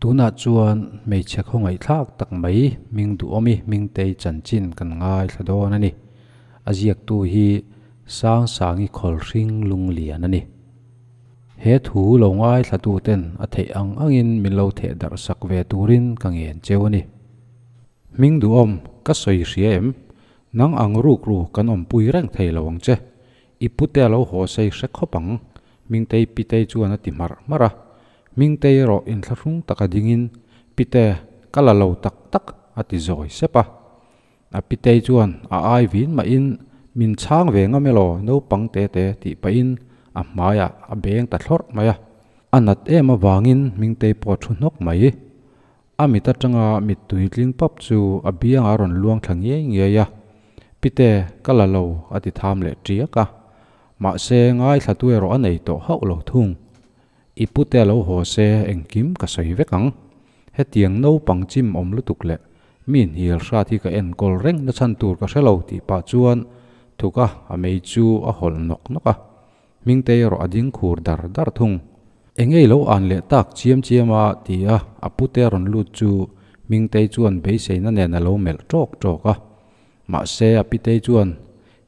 Tunah chuan hmeichhe khawngaihthlak tak mai hming duhawmi Hmingtei chanchin kan ngaithla dawn a ni. A ziaktu hi Sangsangi Khawlhring Lunglian a ni. He thu lo ngaithlatuten a theih ang angin min lo theh darh sak ve turin ka ngen cheu a ni. Hming duhawm ka sawi hria em? Nang ang rukru kan awmpui reng thei lo ang che. I pute a lo haw sei hre khawp ang, Hmingtei Pitei chuan a ti hmarh hmarh a. Hmingtei erawh inthlahrung taka dingin, Pite, ka la lo tak tak, a ti zawi sep a. A Pitei chuan a ai vin mahin, Min chhang ve ngam elaw naupang te te tih pahin a hmaiah a beng ta thlawrh mai a. A nat em avangin Hmingtei pawh a thu hnawk mai. A mit atanga mittui tling pap chu a biangah a rawn luang thla ngiai ngiai a, Pite, ka la lo, a ti tham leh tiak a. Mahse, ngaithlatu erawh a nei tawh hauh lo thung. I pute a lo haw se, engkim ka sawi vek ang. Hetiang naupang chim awm lutuk leh mi hnial hrat hi ka enkawl reng na chhan tur ka hre lo tih pah chuan thuka a mei chu a hawlh nawk nawk a. Hmingtei erawh a ding khur dar dar thung. Engei lo an leh tak chiam chiam a ti a, a pute a rawn lut chu Hmingtei chuan beiseina nen a lo melh tawk tawk a. Mahse a pitei chuan,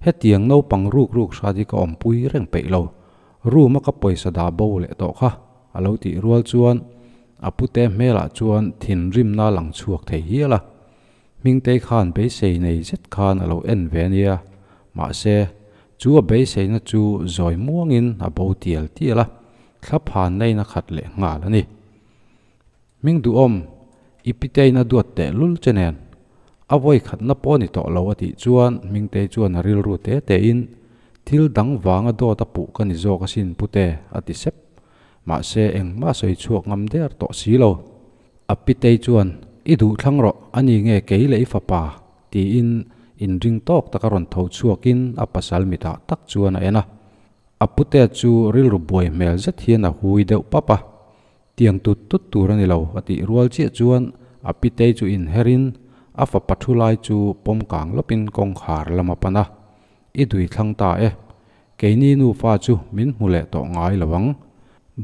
Hetiang naupang ruk ruk hrat hi ka awmpui reng peih lo, room a ka pawisa dah bo leh tawh kha a lo tih rual chuan a pute hmelah chuan thinrimna a lang chhuak thei hial a. Hmingtei khan beisei nei zet khan a lo en ve ania, mahse, chu a beiseina chu zawi muangin a bo tial tial a, thla phan naiin a khat leh nghal a ni. Hming duhawm, i pitein a duat teh lul che nen, a vawi khatna pawh ni tawh lo a tih chuan Hmingtei chuan a rilru te tein, Thil dang vanga dawt a puh ka ni zawk asin pute, a ti sep. Mahse, engmah sawi chhuak ngam der tawh si lo. A pitei chuan, I duh thlang rawh, a ni nge kei leh i fapa? tiin inring tawk taka rawn tho chhuakin a pasal mitah tak chuan a en a. A putea chu rilru buai hmel zet hian a hui deuh pap a. Tiang tut tut tur a ni lo, a tih rual chiah chuan a pitei chu inherin a fapa thu lai chu pawm kang lawpin kawngkhar lam a pan a. I dui thlang ta e. Keini nufa chu min hmu leh tawh ngai lo ang.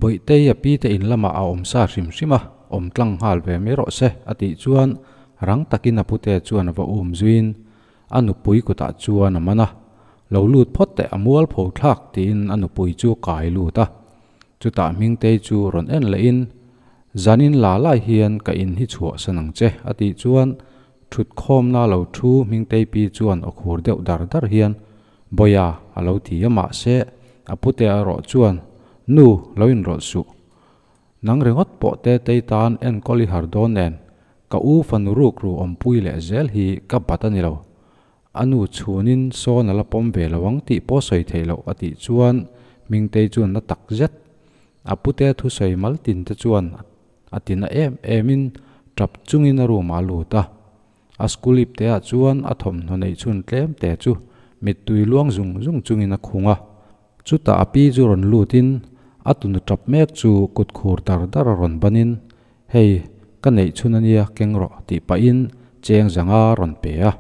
Bawihtei a pi te in lamah a awm sa hrim hrim a, awm tlang nghal ve mai rawh se, a tih chuan rang takin a pute chuan a va um zuiin a nupui kutah chuan a man a. Lo lut phawt teh a mual pho thlak tiin a nupui chu kai lut a. Chutah Hmingtei chu rawn en lehin, Zanin la lai hian ka in hi chhuah san ang che, a tih chuan Thutkhawmna lo thu Hmingtei pi chuan aw khur deuh dar dar hian, Bawia, a lo ti a mahse a pute erawh chuan, Nu, lo inrawlh suh. Nang ringawt pawh Tetei tan enkawl i har dawn nen, ka u fanu rukru awmpui leh zel hi ka bat a ni lo. A nu chhunin sawn a la pawm ve lo ang tih pawh sawi theih loh a tih chuan Hmingtei chuan na tak zet. A pute thusawi maltin te chuan A ti na em emin tap chungin a room ah a lut a. A school ip te ah chuan a thawmhnaw neih chhun tlem te chu mittui luang zung zung chungin a khung a. Chutah a pi chu rawn lutin a tunu tap mek chu kut khur dar dar a rawn banin, Hei, ka neih chhun ania keng rawh tih pahin cheng zanga rawn pe a.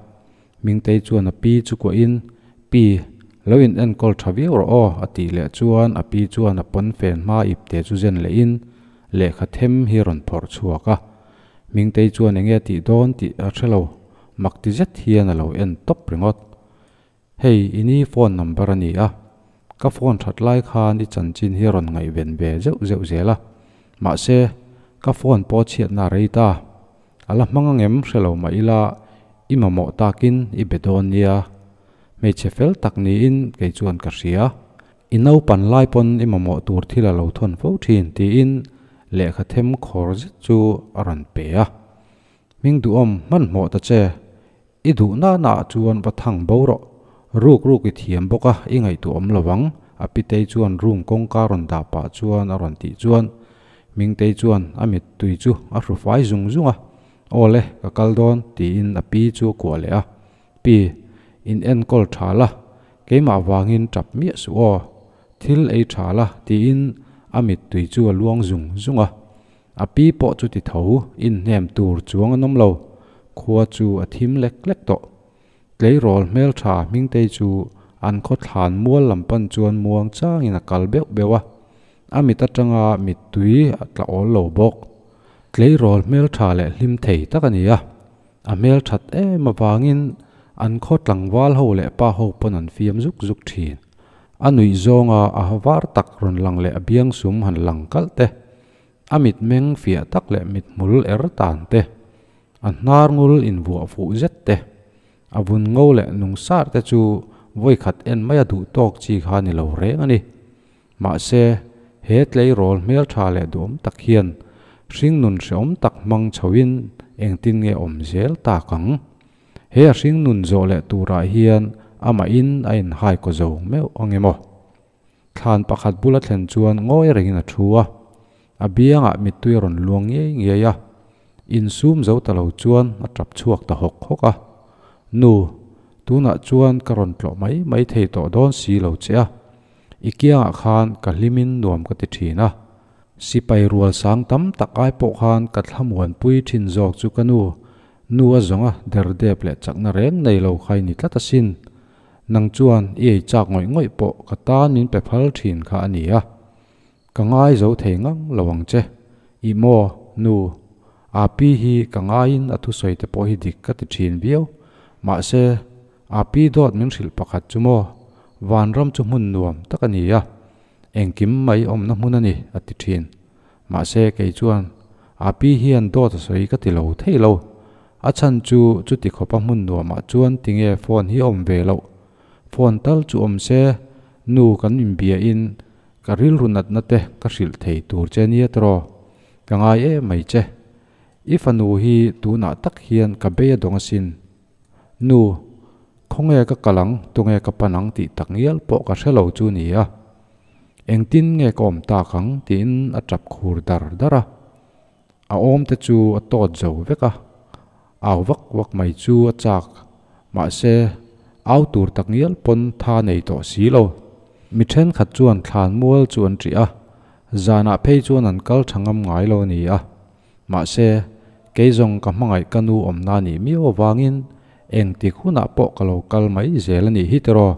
Mingtei chuan a pi chu kuahin, Pi, lo in enkawl tha viau rawh aw, a tih leh chuan a pi chuan a pawn fen hma ip te chu zen lehin lehkha them hi rawn phawrh chhuak a. Mingtei chuan enge tih dawn tih a hre lo, mak ti zet hian a lo en tawp ringawt. Hei, i ni phone number a ni a, ka phone that lai khan i chanchin hi rawn ngaihven ve zeuh zeuh zel a, mahse, ka phone pawh chhiatna a rei ta. A la hmang angem hre lo mah ila i mamawh takin i be dawn nia. Hmeichhe fel tak niin kei chuan ka hria. I naupan lai pawn i mamawh tur thil a lo thawn fo thin tiin lehkha them khawr zet chu a rawn pe a. Hming duhawm hmanhmawh ta che. I duh nana ah chuan va thang bo rawh. Ruk ruk i thiam bawk a, i ngaihtuah awm lo ang, a pitei chuan room kawngka rawn dah pah chuan a rawn tih chuan Hmingtei chuan a mittui chu a hru fai zung zung a, Aw le, ka kal dawn, tiin a pi chu a kuah leh a. Pi, in enkawl tha la, keimah vangin tap miah suh aw. Thil ei tha la, tiin a mittui chu a luang zung zung a. A pi pawh chu ti tho, inhnem tur chuang an awm lo. Khua chu a thim lek lek tawh. Tleirawl hmeltha Hmingtei chu an khaw thlan mual lam pan chuan muang changin a kal beuh beuh a. A mit atanga mittui a tla awl lo bawk. Tleirawl hmeltha leh hlim thei tak a ni a, a hmelthat em avangin an khaw tlangval ho leh pa ho pawn an fiam zuk zuk thin. A nuih zawnga a ha var tak rawn lang leh a biang sum han lang kalh te, a mitmeng fiah tak leh mithmul er tan te, a hnar ngul invuah fuh zet te, a vun ngo leh nung sar te chu vawi khat en mai a duh tawk chi kha ni lo reng a ni. Mahse, he tleirawl hmeltha leh duhawm tak hian hringnun hrehawm tak hmang chhoin engtin nge awm zel tak ang? He a hringnun zawh leh turah hian amahin a inhai kaw zo meuh ang emaw? Thlan pakhat bula thlen chuan ngawi rengin a thu a, a biangah mittui a rawn luang ngei ngei a, insum zo ta lo chuan a tap chhuak ta hawk hawk a. Nu, tunah chuan ka rawn tlawh mai mai thei tawh dawn si lo che a, i kiangah khan ka hlimin nuam ka ti thin a. Sipai rual sang tam tak ai pawh khan ka thlamuanpui thin zawk chu ka nu, nu a zawnga derdep leh chakna reng nei lo kha i ni tlat asin. Nang chuan i ei chak ngawih ngawih pawh ka tan min pe phal thin kha a ni a. Ka ngai zo thei ngang lo ang che. Ih maw, nu, Api hi ka ngaiin a thusawi te pawh hi dik ka ti thin viau. Mahse, Api dawt min hrilh pakhat chu maw, vanram chu hmun nuam tak a ni a, engkim mai awmna hmun a ni, a ti thin. Mahse, kei chuan Api hian dawt a sawi ka ti lo thei lo. A chhan chu chuti khawpa hmun nuamah chuan tinge phone hi a awm ve loh? Phone tal chu awm se, nu kan inbiain ka rilru natna te ka hrilh thei tur che nia tiraw? Ka ngai em mai che. I fanu hi tunah tak hian ka bei a dawng asin. Nu, khawnge ka kal ang, tunge ka pan ang tih tak ngial pawh ka hre lo chu ni a. Engtin nge ka awm tak ang tiin a tap khur dar dar a. A awm te chu a tawt zo vek a, au vak vak mai chu a chak. Mahse, au tur tak ngial pawn tha nei tawh si lo. Mi thenkhat chuan thlan mual chu an ṭih a, zanah phei chuan an kal tha ngam ngai lo a ni a. Mahse, kei zawng ka hmangaih ka nu awmna nih miau avangin engtik hunah pawh ka lo kal mai zel a nih hi tiraw?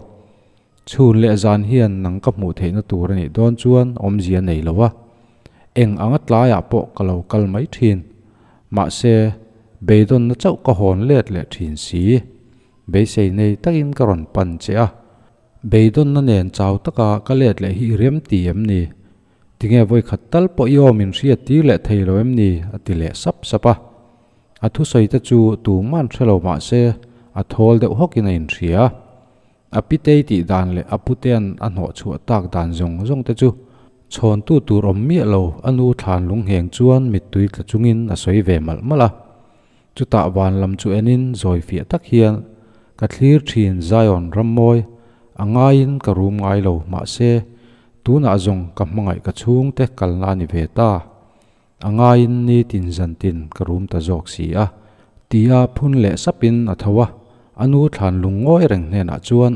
Chhun leh zan hian nang ka hmuh theihna tur a nih dawn chuan awmzia nei lo a, eng anga tlaiah pawh ka lo kal mai thin. Mahse, beidawnna chauh ka hawn let leh thin si. Beisei nei takin ka rawn pan che a, beidawnna nen chau taka ka let leh hi i rem ti em ni? Tinge vawikhat tal pawh i awm in hriat tir leh thei lo em ni? a ti leh sap sap a. A thusawi te chu tuman hre lo mah se a thawl deuh hawkin a inhria. A pitei tih dan leh a putean a hnawh chhuah tak dan zawng zawng te chu chhawntu tur awm miah lo a nu thlan lungheng chuan mittui tla chungin a sawi ve malh malh a. Chutah van lam chu enin zawi fiah tak hian ka thlir thin Zion rammawi a ngaiin ka rum ngai lo mahse tunah zawng ka hmangaih ka chhungte kalna a ni ve ta. A ngaiin nitin zantin ka rum ta zawk si a. Tia phun leh sapin a tho a, a nu thlan lungngawi reng hnenah chuan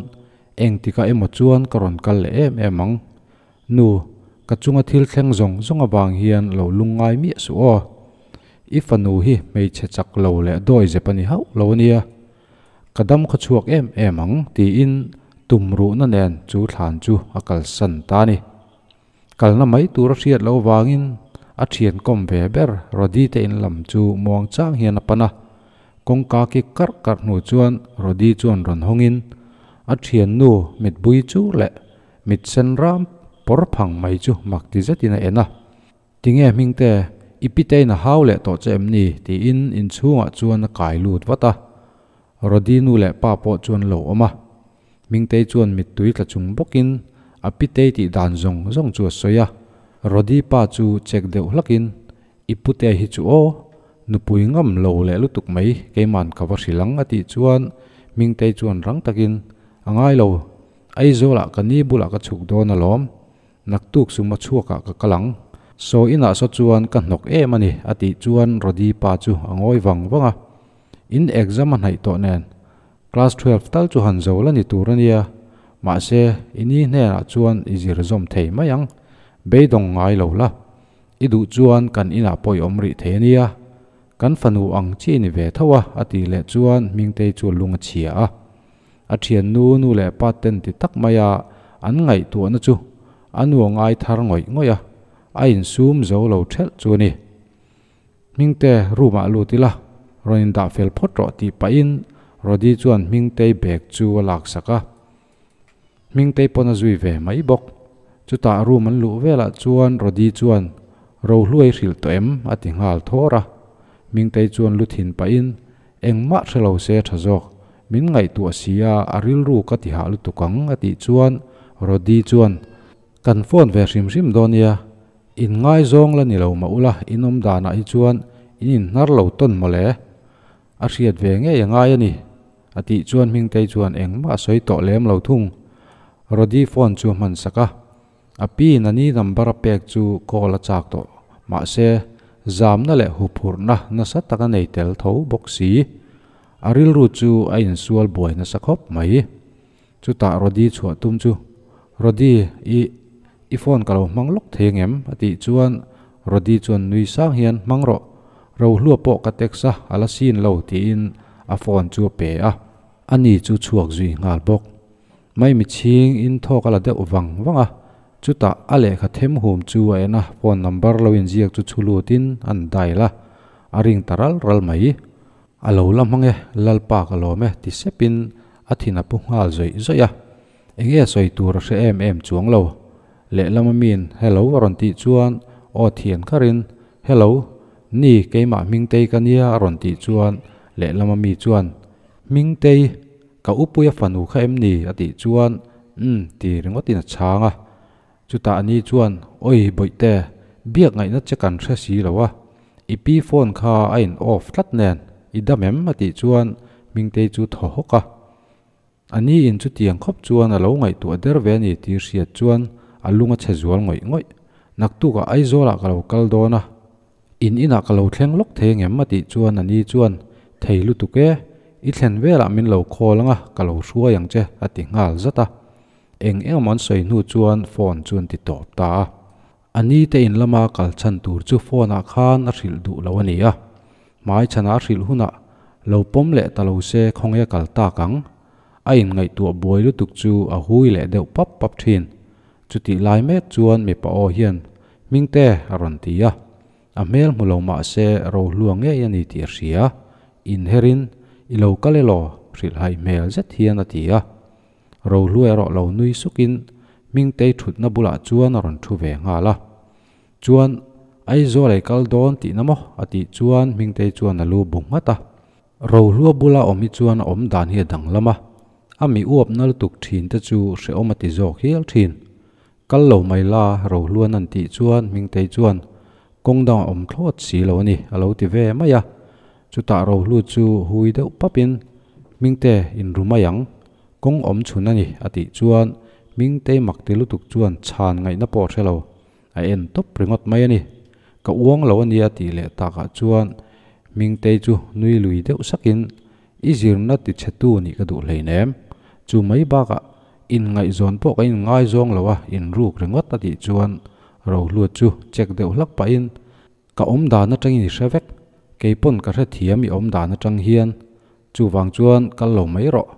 engtikah emaw chuan ka rawn kal leh em em ang. Nu, ka chunga thil thleng zawng zawng avang hian lo lungngai miah suh aw. I fanu hi hmeichhe chak lo leh dawi zep a ni hauh lo a nia. Ka dam khaw chhuak em em ang tiin tum ruhna nen chu thlan chu a kalsan ta a ni. Kalna mai tur a hriat loh vangin a thian kawm ve ber Rody te in lam chu muang chang hian a pan a. Kawngka kik karh karh hnu chuan Rody chuan rawn hawngin a thiannu mitbui chu leh mit sen ram pawr phang mai chu mak ti zetin a en a. Tinge Hmingte, i pitein a hau leh tawh che em ni? tiin inchhungah chuan a kai lut vat a. Rody nu leh pa pawh chuan lo awm a. Hmingtei chuan mittui tla chung bawkin a pitei tih dan zawng zawng chu a sawi a. Rody pa chu chek deuh hlakin, I pute hi chu aw, nupui ngam lo leh lutuk mai keiman ka va hrilh ang a tih chuan Hmingtei chuan rang takin, A ngai lo, Aizawlah ka ni bulah ka chhuk dawn alawm, naktuk suma chhuakah ka kal ang. Saw inah saw chuan ka hnawk em a ni a tih chuan Rody pa chu a ngawi vang vang a. In exam a hnaih tawh nen class 12 tal chu han zo la ni tur a nia, mahse i ni hnenah chuan i zir zawm thei mai ang, beidawng ngai lo la. I duh chuan kan inah pawh i awm rih thei a nia, kan fanu ang chi i ni ve tho a a tih leh chuan Hmingtei chu lung a chhia a. A thiannu nu leh pa ten ti tak maia an ngaihtuahna chu a nu a ngai thar ngawih ngawih a, a insum zo lo thelh chu a ni. Hmingte, room ah lut ila, rawn indah fel phawt rawh tih pahin Rody chuan Hmingtei bag chu a laksak a. Hmingtei pawn a zui ve mai bawk. Chutah room an luh velah chuan Rody chuan, Rohluai hrilh tawh em? a ti nghal thawr a. Hmingtei chuan lu thin pahin, Engmah hre lo se tha zawk, min ngaihtuah si a, a rilru ka ti hah lutuk ang a tih chuan Rody chuan, Kan phone ve hrim hrim dawn nia, in ngaizawng la ni lo mah ula in awm danah hi chuan in inhnar lo tawn mawle. A hriat ve ngei a ngai a ni, a tih chuan Hmingtei chuan engmah a sawi tawh lem lo thung. Rody phone chu a hman sak a, a pi in a ni number a pek chu call a chak tawh. Mahse, zamna leh huphurhna nasa tak a nei tel tho bawk si. A rilru chu a insual buai nasa khawp mai. Chutah Rody chhuah tum chu, Rody, i, i phone ka lo hmang lawk thei angem? a tih chuan Rody chuan nui sang hian, Hmang rawh, Rohlua pawh ka text a, a la sin lo tiin a phone chu a pe a. Ani chu chhuak zui nghal bawk. Maimi chhing in thawk a la deuh vang vang a, chutah a lehkha them hum chu a en a, phone number lo inziak chu chhu lutin an dial a, a ring ta ral ral mai. A lo la hmang e, Lalpa ka lawm e ti sepin a thin a pu nghal zawih zawih a. Enge a sawi tur a hre em em chuang lo. Lehlam a miin hello a rawn tih chuan aw thian kharin hello, ni keimah Hmingtei ka nia a rawn tih chuan lehlam a mi chuan Hmingtei, ka upuia fanu kha em ni a tih chuan umm ti ringawtin a chhang a. Chutah ani chuan, Oi Bawihte, biak ngaihna che kan hre si lo a, i pi phone kha a in off tlat nen, i dam em? a tih chuan Hmingtei chu thaw hawk a. A ni in chutiang khawp chuan a lo ngaihtuah der ve a ni tih hriat chuan a lung a chhe zual ngawih ngawih. Naktukah Aizawlah ka lo kal dawn a, in inah ka lo thleng lawk thei angem? a tih chuan a ni chuan, Thei lutuk e, i thlen velah min lo call anga ka lo hruai ang che a ti nghal zat a. Eng eng emaw an sawi hnu chuan phone chu an ti tawp ta a. A ni te in lama kal chhan tur chu phone ah khan a hrilh duh lo a ni a. Hmai chhanah a hrilh hunah lo pawm leh ta lo se khawnge kal tak ang. A inngaihtuah buai lutuk chu a hui leh deuh pap pap thin. Chutih lai mek chuan mipa aw hian Hmingte a rawn ti a. A hmel hmu lo mah se rohlua ngei a ni tih a hria. Inherin i lo kal elaw hrilhhaih hmel zet hian a ti a. Rohlu erawh lo nui sukin Hmingtei thutna bulah chuan a rawn thu ve nghal a. Chuan, Aizawl ei kal dawn tihna maw? a tih chuan Hmingtei chuan a lu bu nghat a. Rohlua bula awm hi chuan a awm dan hi a danglam a, a mi uap na lutuk thin te chu hrehawm a ti zawk hial thin. Kal lo mai la, Rohluan an tih chuan Hmingtei chuan kawng dang a awm thlawt si lo a ni a lo ti ve mai a. Chutah Rohlu chu hui deuh papin, Hmingte, inru mai ang. Kawng awm chhun a ni a tih chuan Hmingtei mak ti lutuk chuan chhan ngaihna pawh a hre lo. A en tawp ringawt mai a ni. Ka uang lo a nia tih leh takah chuan Hmingtei chu nui lui deuh sakin, I zirna ti chhetu nih ka duh hleinem. Chu mai bakah inngaihzawn pawh ka inngaizawng lo a, inruk ringawt a tih chuan Rohluat chu check deuh hlak pahin, Ka awm dan atangin i hre vek, kei pawn ka hrethiam i awm dan atang hian. Chuvang chuan kal lo mai rawh.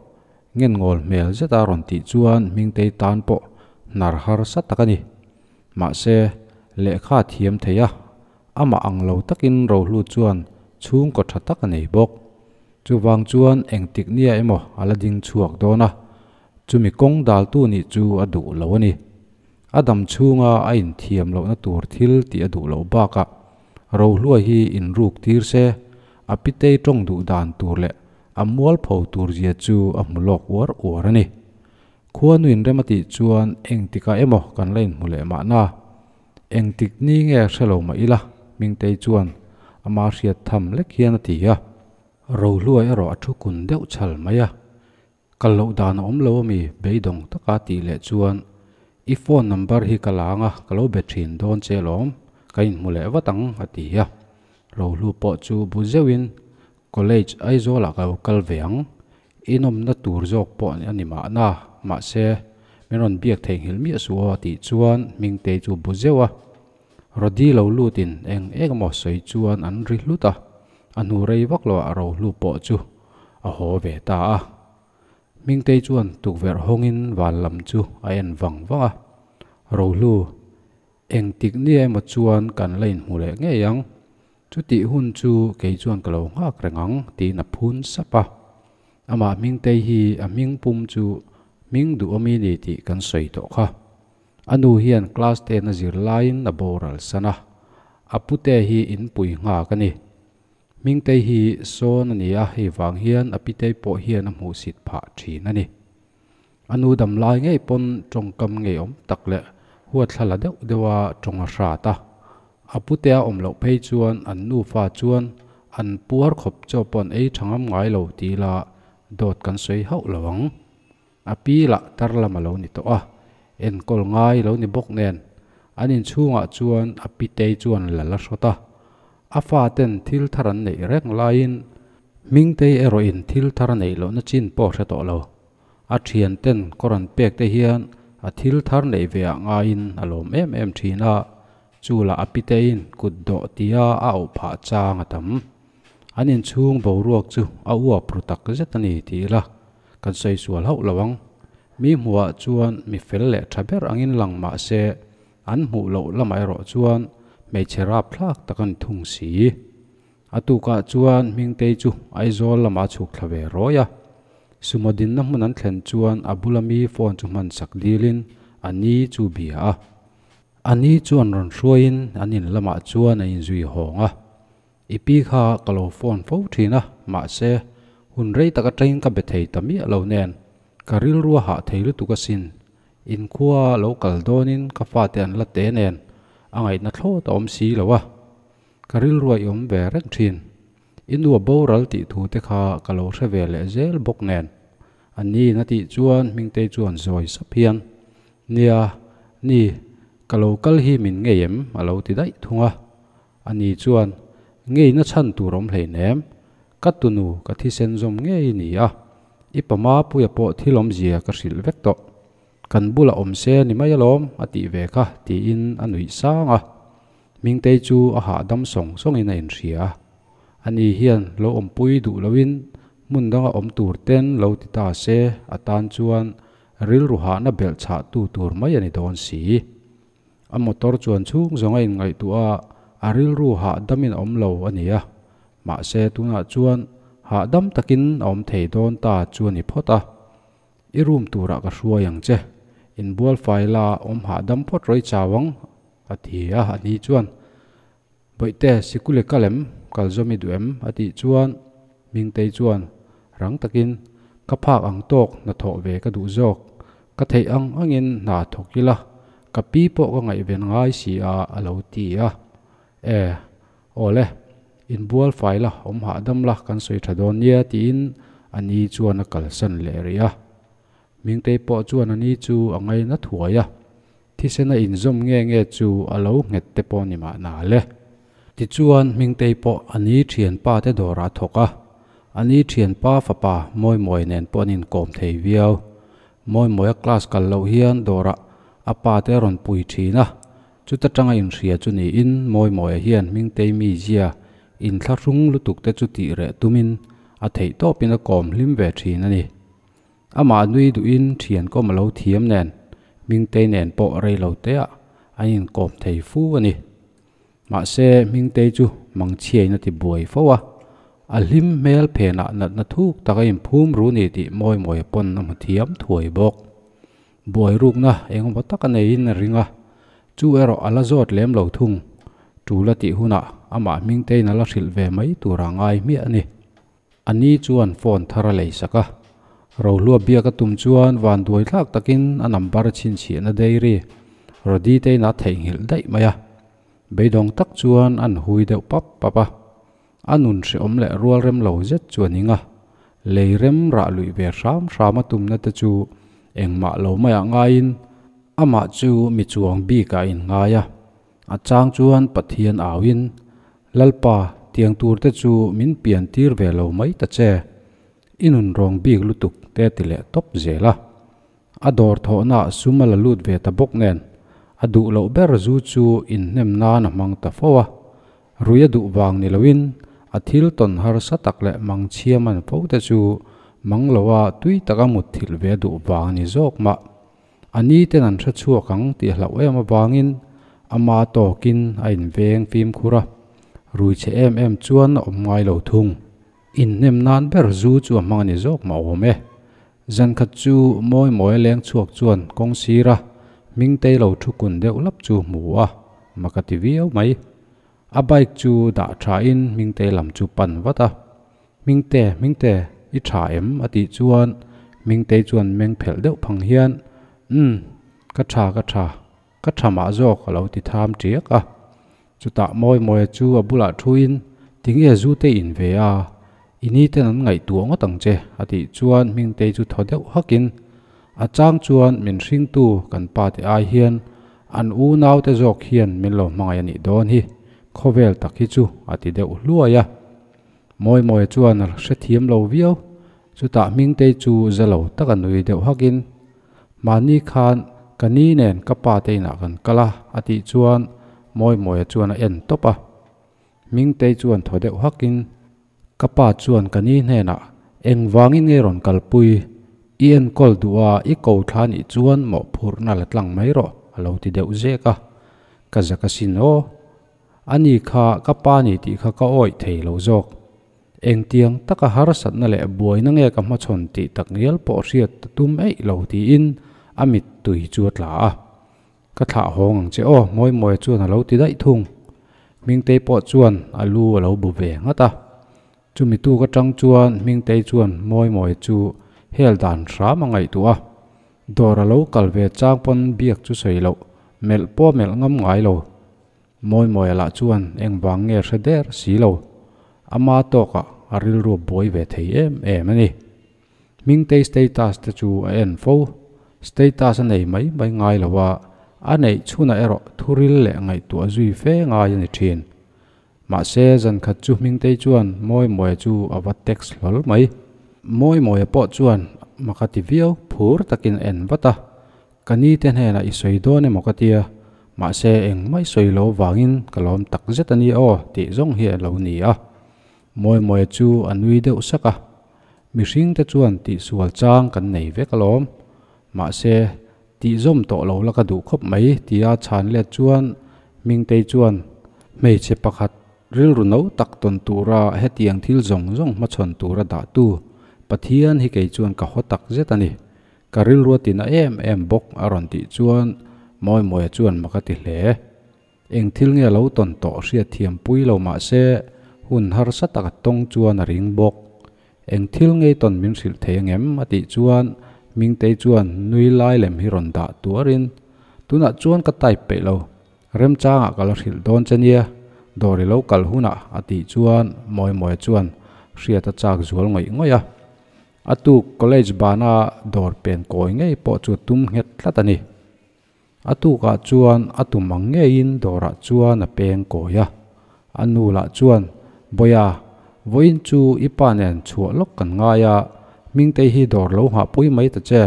Ngenngawl hmel zeta rawn tih chuan Hmingtei tan pawh hnar harsa tak a ni. Mahse, lehkha a thiam thei a, amah ang lo takin Rohlu chuan chhungkaw tha tak a nei bawk. Chuvang chuan engtik nia emaw a la ding chhuak dawn a, chumi kawng daltu nih chu a duh lo a ni. A dam chhunga a inthiam lohna tur thil tih a duh loh bakah Rohluai hi inruk tir se, a pitei tawng duh dan tur leh a mualpho tur zia chu a hmu lawk uar uar a ni. Khuanu inrem a tih chuan engtikah emaw kan la inhmu leh mahna. Engtik ni nge hre lo mah ila, Hmingtei chuan ama hriat tham lek hian a ti a. Rohluai erawh a thu kun deuh chhal mai a. Kal loh dan a awm lo ami beidawng taka tih leh chuan i phone number hi ka la anga ka lo be thin dawn che alawm, ka inhmu leh vat ang a ti a. Rohlu pawh chu bu zeuhin college Aizawlah ka lo kal ve ang, inawmna tur zawk pawh a ni mahna, mahse min rawn biak theihnghilh miah suh aw a tih chuan Hmingtei chu bu zeuh a. Rody lo lutin eng eng emaw sawi chuan an ri hlut a, a hnu rei vak loah Rohlu pawh chu a haw ve ta a. Hmingtei chuan tukverh hawngin van lam chu a en vang vang a, Rohlu, engtik nia emaw chuan kan la inhmu leh ngei ang. Chutih hun chu kei chuan ka lo nghak reng ang tiin a phun sap a. Amah Hmingtei hi a hming pum chu hming duhawmi ni tih kan sawi tawh kha. A nu hian class ten a zir laiin a boral san a, a pute hi inpui nghak a ni. Hmingtei hi sawn a ni a, hei vang hian a pitei pawh hian a hmuhsit phah thin a ni. A nu dam lai ngei pawn tawngkam ngeiawm tak leh huatthla la deuh deuha tawng a hrat a. A putea awm loh phei chuan an nufa chuan an puar khawp chaw pawh an ei tha ngam ngai lo tih la dawt kan sawi hauh lo ang. A pi lah tar lam a lo ni tawh a, enkawl ngai lo ni bawk nen an inchhungah chuan a pitei chuan la la hrawt a. A faten thil thar an neih reng laiin Hmingtei erawhin thil thar a neih lohna chin pawh a hre tawh lo. A thianten kawr an pek te hian a thil thar neih ve ah ngaiin a lawm em em thin a, chu lah a piteiin kut dawh tia a auh phah chang a tam. An inchhung boruak chu a uap ru tak zet a ni ti ila kan sawi sual hauh lo ang. Mi hmuhah chuan mi fel leh tha ber angin lang mah se an hmuh loh lamah erawh chuan hmeichhe rapthlak tak a ni thung si. A tukah chuan Hmingtei chu Aizawl lamah a chhuk thla ve rawi a. Sumo dinna hmun an thlen chuan a bula mi phone chu hman sak dilin a ni chu bia a. A ni chuan rawn hruaiin an in lamah chuan a inzui hawng a. I pi kha ka lo phone fo thin a, mahse hun rei tak atangin ka be thei ta miah lo nen ka rilru a hah thei lutuk asin. Inkhua lo kal dawnin ka fate an la te nen a ngaihna thlawt a awm si lo a. Ka rilru a i awm ve reng thin. I nu a boral tih thu te kha ka lo hre ve leh zel bawk nen. A niin a tih chuan Hmingtei chuan zawi sap hian, Nia, ni, ka lo kal hi min ngei em? a lo ti daih thung a. A ni chuan, Ngeina chhan tur awm hleinem, ka tunu ka thisen zawm ngei ni a, i pama puia pawh thil awmzia ka hrilh vek tawh. Kan bulah awm se ni mai alawm a tih ve kha tiin a nuih sang a. Hmingtei chu a hahdam sawng sawngin a inhria a. Ani hian lo awmpui duh loin hmun danga awm tur ten lo ti ta se a tan chuan rilru hahna belh chhah tu tur mai a ni dawn si. A motor chuan chhung zawng a inngaihtuah a, a rilru hahdamin a awm lo a ni a. Mahse tunah chuan hahdam takin a awm thei dawn ta chu a ni phawt a. I room turah ka hruai ang che. Inbual fai la awm hahdam phawt rawih chau ang a ti a, a ni chuan, Bawihte, sikul i kal em? Kal zawm i duh em? a tih chuan Hmingtei chuan rang takin, Ka phak ang tawk hna thawh ve ka duh zawk, ka theih ang angin hna thawk ila, ka pi pawh ka ngaihven ngai si a a lo ti a. E, aw le, inbual fai la, awm hahdam la, kan sawi tha dawn nia tiin a ni chuan a kalsan leh rih a. Hmingtei pawh chuan a ni chu a ngaina thuai a. Thisen a inzawm nge nge chu a lo nghet te pawh ni mahna le. Tichuan Hmingtei pawh a ni thianpa te dawrah a thawk a, a ni thianpa fapa Mawimawi nen pawh an inkawm thei viau. Mawimawia class kal loh hian dawrah a pa te a rawn pui thin a, chuta tanga inhria chu niin Mawimawia hian Hmingtei mizia inthlahrung lutuk te chu tih reh tumin a theihtawpin a kawm hlim ve thin a ni. Amah nui duhin thian kawm a lo thiam nen, Hmingtei nen pawh rei lo teah an inkawm thei fu a ni. Mahse, Hmingtei chu mangchhiain a ti buai fo a, a hlim hmel phenah natna thuk tak a inphum ru ni tih mawi mawi pawn a hmu thiam thuai bawk. Buai rukna engemaw tak a neiin a ring a, chu erawh a la zawt lem lo thung. Tul a tih hunah amah Hmingteiin a la hrilh ve mai tur a ngai hmiah a ni. A ni chuan phone thar a lei sak a, Rohlua biak a tum chuan van duai thlak takin a number chhinchhiahna dairy Rody te inah a theihnghilh daih mai a. Beidawng tak chuan an hui deuh pap pap a, a nun hrehawm leh rual rem lo zet chu a ning a, lei rem rah luih ve hram hram a tumna te chu engmah lo maiah ngaiin amah chu mi chuang bikah a inngai a. A chang chuan Pathian auin, Lalpa, tiang tur te chu min pian tir ve lo mai ta che. I nun rawng bik lutuk te ti leh tawp zel a. A dawr thawhnaah sum a la lut ve ta bawk nen, a duh loh ber zu chu inhnem nan a hmang ta fo a. Rui a duh vang ni loin a thil tawn harsa tak leh mangchhia man fo te chu mang loa tui taka mutthilh ve a duh vang ni zawk mah. A ni ten an hre chhuak ang tih hlauh em avangin ama tawkin a inveng fimkhur a. Rui chhe em em chuan a awm ngai lo thung. Inhnem nan ber zu chu a hmang a ni zawk mah awm e. Zan khat chu mawi mawi a leng chhuak chuan kawng sira Hmingtei lo thu kun deuh lap chu hmu a, mak a ti viau mai. A bike chu dah tha in Hmingtei lam chu pan vat a. Hmingte, Hmingte, i tha em? a tih chuan Hmingtei chuan meng phelh deuh phang hian, Umm, ka tha, ka tha, ka tha mah zawk a lo ti tham tiak a. Chutah Mawimawia chu a bulah thuin, Tinge zu te in ve a, i ni ten an ngaihtuah ngawt ang che, a tih chuan Hmingtei chu thaw deuh hakin, A chang chuan min hringtu kan pa te ai hian an unau te zawk hian min lo hmangaih a nih dawn hi, khawvel tak hi chu a ti deuh hluai a. Mawimawia chuan a hrethiam lo viau, chutah Hmingtei chu za lo taka nui deuh hakin, Mahni khan ka ni nen ka pa te inah kan kal a, a tih chuan Mawimawia chuan a en tawp a. Hmingtei chuan thaw deuh hakin, Ka pa chuan ka ni hnenah engvangin nge rawn kalpui? I enkawl duh a, i ko thla nih chuan mawhphurhna la tlang mai rawh, a lo ti deuh zek a. Ka zak asin aw. Ani kha ka pa ni tih kha ka awih thei lo zawk. Engtiang taka harsatna leh buaina nge ka hmachhawn tih tak ngial pawh hriat ta tum eih lo tiin a mittui chu a tla a. Ka thlah hawng ang che aw, Mawimawia chuan a lo ti daih thung. Hmingtei pawh chuan a lu a lo bu ve nghat a. Chumi tuk atang chuan Hmingtei chuan Mawimawia chu hel dan hram a ngaihtuah a. Dawr a lo kal ve chang pawn biak chu sawi loh, melh pawh a melh ngam ngai lo. Mawimawia lah chuan engvang nge hre der si lo. Ama tawkah a rilru a buai ve thei em em a ni. Hmingtei status te chu a en fo. Status a nei mai mai ngai lo a, a neih chhunah erawh thuril leh ngaihtuah zui fe ngai a ni thin. Mahse, zan khat chu Hmingtei chuan Mawimawia chu a va text hlawl mai. Mawimawia pawh chuan mak a ti viau, phur takin a en vat a. Ka ni te hnenah i sawi dawn emaw ka tia, mahse engmah i sawi lo vangin ka lawm tak zet a ni aw tih zawng hi a lo ni a. Mawimawia chu a nui deuh sak a, Mihring te chuan tihsual chang kan nei vek alawm, mahse tihzawm tawh lo la ka duh khawp mai tia chhan let chuan Hmingtei chuan hmeichhe pakhat rilru no tak tawn tura hetiang thil zawng zawng hmachhawn tura dahtu Pathian hi kei chuan ka haw tak zet a ni. Ka rilru a tina em em bawk a rawn tih chuan Mawimawia chuan mak a ti hle. Eng thil nge lo tawn tawh hriat thiam pui lo mah se hun harsa taka tawng chuan a ring bawk. Eng thil ngei tawn min hrilh thei angem? a tih chuan Hmingtei chuan nui lai lem hi rawn dah tuarin, Tunah chuan ka type peih lo, remchangah ka la hrilh dawn che nia, dawr i lo kal hunah a tih chuan Mawimawia chuan hriat a chak zual ngawih ngawih a. A tuk college bana dawr pen kawi ngei pawh chu tum nghet tlat a ni. A tukah chuan a tum ang ngeiin dawrah chuan a peng kawi a. A nu lah chuan, Bawia, vawiin chu i pa nen chhuah lawk kan ngai a, Hmingtei hi dawr lo nghahpui mai ta che,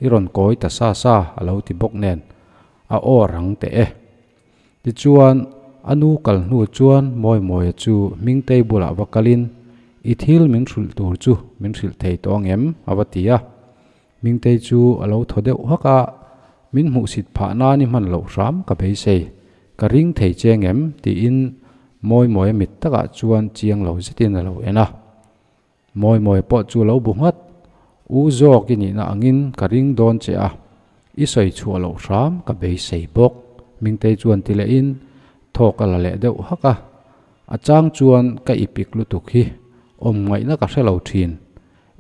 i rawn kawi ta sa sa a lo ti bawk nen, a aw rang teh e. Tichuan, a nu kal hnu chuan Mawimawia chu Hmingtei bulah va kalin, I thil min hrilh tur chu min hrilh thei tawh angem? a va ti a. Hmingtei chu a lo thaw deuh hak a, Min hmuhsit phah nan i hman loh hram ka beisei, ka ring thei che ngem? tiin Mawimawia mit takah chuan chiang lo zetin a lo en a. Mawimawia pawh chu a lo bu nghat, U zawk i nihna angin ka ring dawn che a, i sawi chhuah loh hram ka beisei bawk, Hmingtei chuan ti lehin thawk a la leh deuh hak a. A chang chuan ka ipik lutuk hi awm ngaihna ka hre lo thin.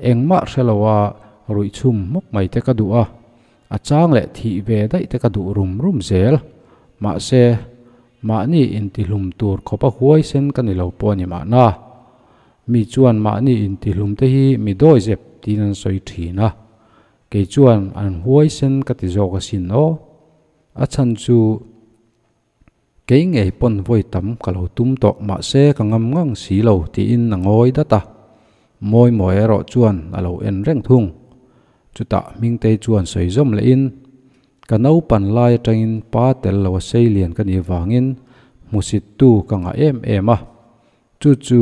Engmah hre lo a ruih chhum hmawk mai te ka duh a, a chang leh thih ve daih te ka duh rum rum zel. Mahse, mahni intihlum tur khawp a huaisen ka ni lo pawh a ni mahna. Mi chuan mahni intihlum te hi mi dawi zep tiin an sawi thin a, kei chuan an huaisen ka ti zawk asin aw. A chhan chu. Kei ngei pawn vawi tam ka lo tum tawh mahse ka ngam ngang si lo tiin a ngawi dat a. Mawi mawi erawh chuan a lo en reng thung. Chutah Hmingtei chuan sawi zawm lehin, Ka naupan lai atangin pa tel lo a sei lian ka nih vangin hmusittu ka ngah em em a. Chu chu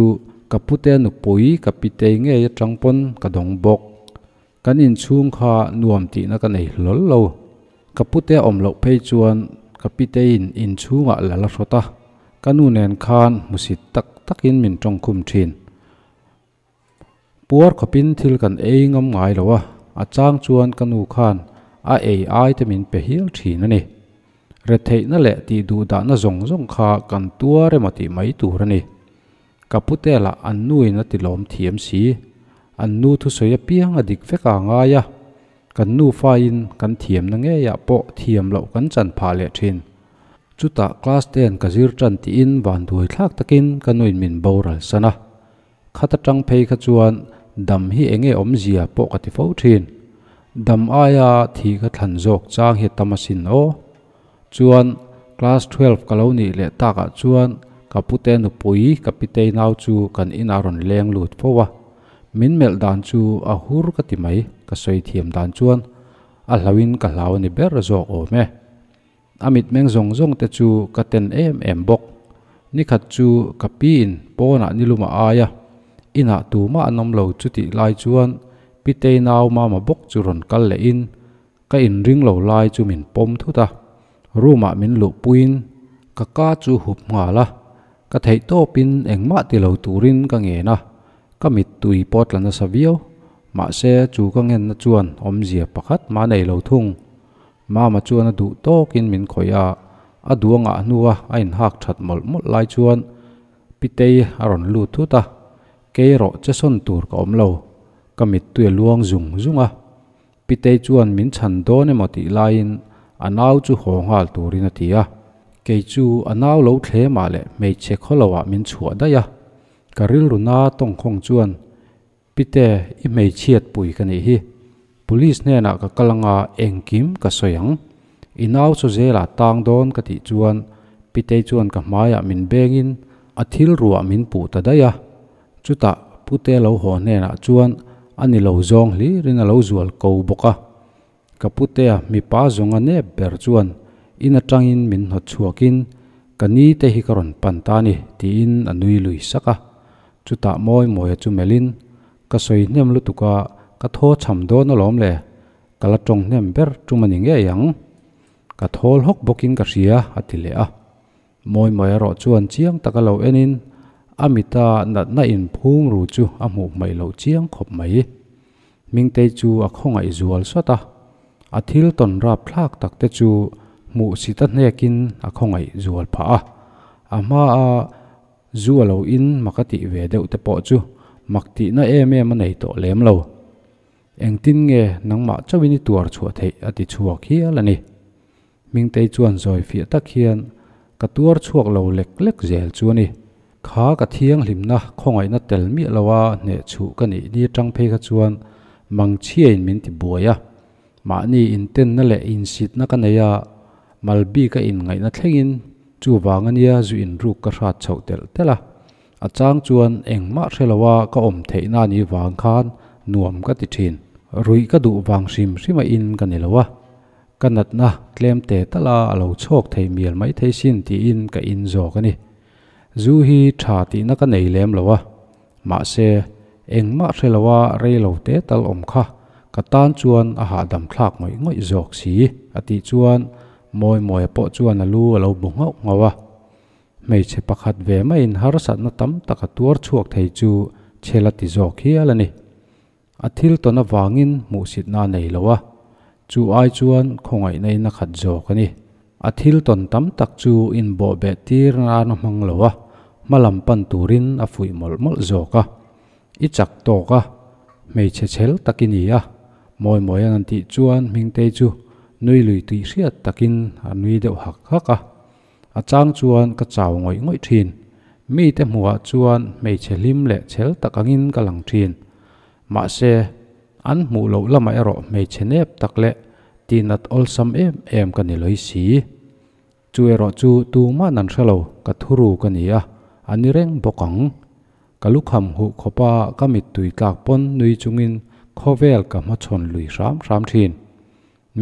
ka pute nupui ka pitei ngei atang pawn ka dawng bawk. Kan inchhung kha nuam tihna ka nei hlawl lo. Ka pute awm loh phei chuan ka piteiin inchhungah la la hrawt a. Ka nu nen khan hmusit tak takin min tawngkhum thin. Puar khawpin thil kan ei ngam ngai lo a, a chang chuan ka nu khan a ei ai te min pe hial thin a ni. Retheihna leh tih duh dahna zawng zawng kha kan tuar emaw tih mai tur a ni. Ka pute lah an nuin a ti lawm thiam si. An nu thusawi apiang a dik vek a ngai a, kan nufain kan thiamna ngeiah pawh thiam loh kan chan phah leh thin. Chutah class ten ka zir tan tiin vanduai thlak takin ka nuin min boral san a. Khat atang phei kha chuan dam hi enge awmzia pawh ka ti fo thin. Dam aia thi ka thlan zawk chang hi a tam asin aw. Chuan class 12 ka lo nih leh takah chuan ka pute nupui ka pitei nau chu kan inah rawn leng lut fo a. Min melh dan chu a hur ka ti mai, ka sawi thiam dan chuan a hlauhin ka hlau a ni ber zawk awm e. A mitmeng zawng zawng te chu ka ten em em bawk. Nikhat chu ka pi in pawnah nilum a ai a, inah tumah an awm lo chutih lai chuan Pitei nau mama bawk chu rawn kal leh in ka inring lo lai chu min pawm thut a, room ah min luhpuiin ka ka chu hup nghal a, ka theih tawpin engmah ti lo turin ka ngen a, ka mittui pawh tla nasa viau, mahse chu ka ngenna chuan awmzia pakhat mah nei lo thung. Mama chuan a duh tawkin min khawih a, a duh a ngah hnua a inhak that mawlh mawlh lai chuan Pitei a rawn lut thut a, kei erawh che sawn tur ka awm lo, ka mittui a luang zung zung a. Pitei chuan min chhan dawn emaw tih laiin a nau chu haw nghal turin a ti a, kei chu a nau lo thlemah leh hmeichhe khawloah min chhuah daih a, ka rilru na tawngkhawng chuan Pite, i hmeichhiat pui ka nih hi. Police hnenah ka kal anga engkim ka sawi ang. I nau chu zelah tang dawn ka tih chuan Pitei chuan ka hmaiah min bengin a thil ruah min puh ta daih a. Chutah Pute lo haw hnenah chuan a ni lo zawng hlirin a lo zual ko bawk a. Ka putea mipa zawnga nep ber chuan in atangin min hnawt chhuakin ka ni te hi ka rawn pan ta ni tiin a nui lui sak a. Chutah mawi mawia chu melhin ka sawi hnem lutuk a ka thaw chham dawn alawm le, ka la tawng hnem ber tum a ni ngei ang. Ka thawl hawk bawkin ka hria a ti leh a. Mawi mawi erawh chuan chiang taka lo enin a mita natna inphum ru chu a hmuh hmaih loh chiang khawp mai. Hmingtei chu a khawngaih zual sawt a, a thil tawn rap thlak tak te chu hmuh sita hnekin a khawngaih zual phah a. A hmaa zu a lo in mak a tih ve deuh te pawh chu mak tihna em em a nei tawh lem lo. Engtin nge nangmah chauhin i tuar chhuah theih a ti chhuak hial a ni. Hmingtei chuan zawi fiah tak hian ka tuar chhuak lo lek lek zel chu a ni. Kha ka thianghlimna khawngaihna tel miah loa hneh chhuh ka nih ni atang phei kha chuan mangchhiain min ti buai a. Mahni intenna leh insitna ka nei a, mal bika inngaihna thlengin chuvang ania zu inruk ka hrat chhoh telh telh a. A chang chuan engmah hre loa ka awm theihna ni vang khan nuam ka ti thin. Ruih ka duh vang hrim hrima in ka ni lo a. Ka natna tlem te tala a lo chhawk thei mial mai thei sin tiin ka in zawk a ni. Zu hi tha tihna ka nei lem lo a, mahse engmah hre loa rei lo te tal awm kha ka tan chuan a hahdam thlak ngawih ngawih zawk si a tih chuan Mawimawia pawh chuan a lu a lo bu nghauh nghauh a. Hmeichhe pakhat ve maiin harsatna tam tak a tuar chhuak thei chu chhel a ti zawk hial a ni. A thil tawn avangin hmuhsitna a nei lo a, chu ai chuan khawngaihna in a khat zawk a ni. A thil tawn tam tak chu inbawhbeh tir nan a hmang lo a, hma lam pan turin a fuih mawlh mawlh zawk a. I chak tawk a, hmeichhe chhel tak i ni a, mawi mawi an tih chuan Hmingtei chu nui lui tih hriat takin a nui deuh hak hak a. A chang chuan ka chau ngawih ngawih thin. Mite hmuhah chuan hmeichhe hlim leh chhel tak angin ka lang thin. Mahse, an hmuh loh lamah erawh hmeichhe nep tak leh tihnat awlsam em em ka ni lawih si. Chu erawh chu tumah nan hre lo, ka thuru ka ni a, a ni reng bawk ang. Ka lukham huh khawpa ka mittui tlak pawn nui chungin khawvel ka hmachhawn lui hram hram thin.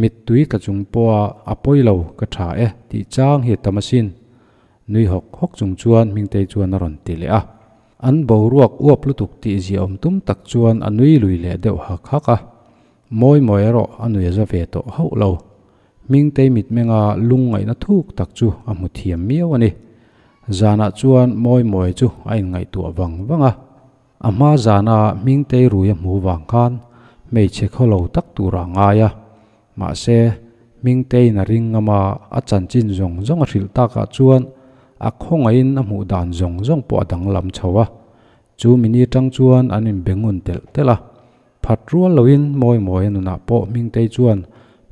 Mittui ka chung pawha a pawi lo ka tha e tih chang hi a tam asin. Nui hawk hawk chung chuan Hmingtei chuan a rawn ti leh a. An boruak uap lutuk tih ziaawm tum tak chuan a nui lui leh deuh hak hak a. Mawi mawi erawh a nui a za ve tawh hauh lo. Hmingtei mitmenga lungngaihna thuk tak chu a hmu thiam miau a ni. Zanah chuan Mawimawia chu a inngaihtuah vang vang a. A hma zana Hmingtei rui a hmuh vang khan hmeichhe khaw lo tak tur a ngai a. Mahse, Hmingteiin a ring ngam a, a chanchin zawng zawng a hrilh takah chuan a khawngaihin a hmuh dan zawng zawng pawh a danglam chho a. Chu mini tang chuan an inbe ngun telh telh a, phat rual loin Mawimawia nunah pawh Hmingtei chuan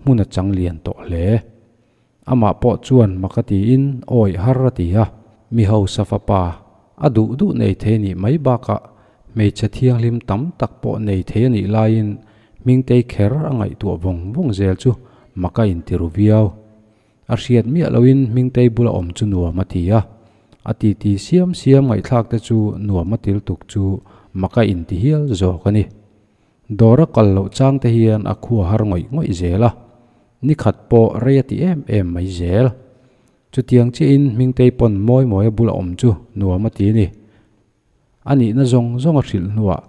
hmun a chang lian tawh hle. Amah pawh chuan mak a tiin awih har a ti a, mi hausa fapa a duh duh nei thei nih mai bakah hmeichhe thianghlim tam tak pawh nei thei a nih laiin Hmingtei kher a ngaihtuah vawng vawng zel chu mak a inti ru viau. A hriat miah loin Hmingtei bula awm chu nuam a ti a, a titi siam siam ngaihthlak te chu nuam a til tuk chu mak a inti hial zawk a ni. Dawr a kal loh chang te hian a khua har ngawih ngawih zel a, nikhat pawh rei a ti em em mai zel. Chutiang chiahin Hmingtei pawn mawi mawi a bula awm chu nuam a ti a ni. A nihna zawng zawng a hrilh hnuah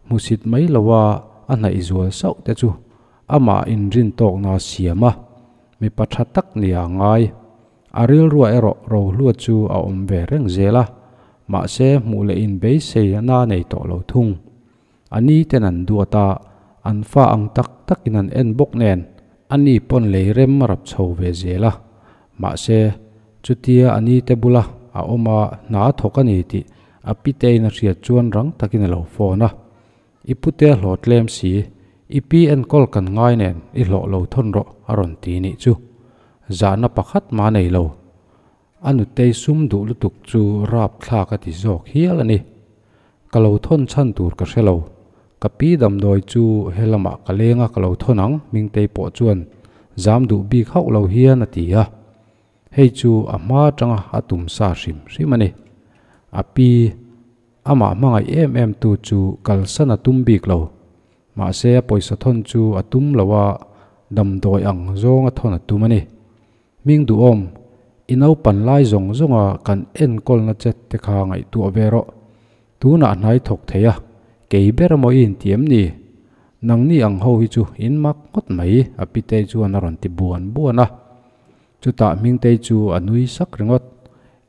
hmusit mai loa a hnaih zual sauh te chu amah inrin tawkna a siam a, mipa tha tak nia a ngai. A rilrua erawh rohlua chu a awm ve reng zel a, mahse hmuh leh inbeisei a na nei tawh lo thung. A ni ten an duat a, an fa ang tak takin an en bawk nen a ni pawn lei rem a rap chho ve zel a, mahse chutia a ni te bula a awm a hna a thawk a ni tih a pitein a hriat chuan rang takin a lo phone a, I pute a hlawh tlem si, i pi enkawl kan ngai nen i hlawh lo thawn rawh a rawn ti nih chu. Zahna pakhat mah nei lo. A nutei sum duh lutuk chu rap thlak a ti zawk hial a ni. Ka lo thawn chhan tur ka hre lo. Ka pi damdawi chu he lamah ka leng a ka lo thawn ang Hmingtei pawh chuan zam duh bik hauh lo hian a ti a. Hei chu a hma atanga a tum sa hrim hrim a ni. A pi amah hmangaih em em tu chu kalsan a tum bik lo. Mahse a pawisa thawn chu a tum lo a, damdawi ang zawng a thawn a tum a ni. Hming duhawm, i naupan lai zawng zawnga kan enkawlna che te kha ngaihtuah ve rawh. Tunah hnai thawk thei a, kei ber maw i inti em ni? Nangni ang ho hi chu in mak ngawt mai, a pitei chuan a rawn ti buan buan a. Chutah Hmingtei chu a nui sak ringawt.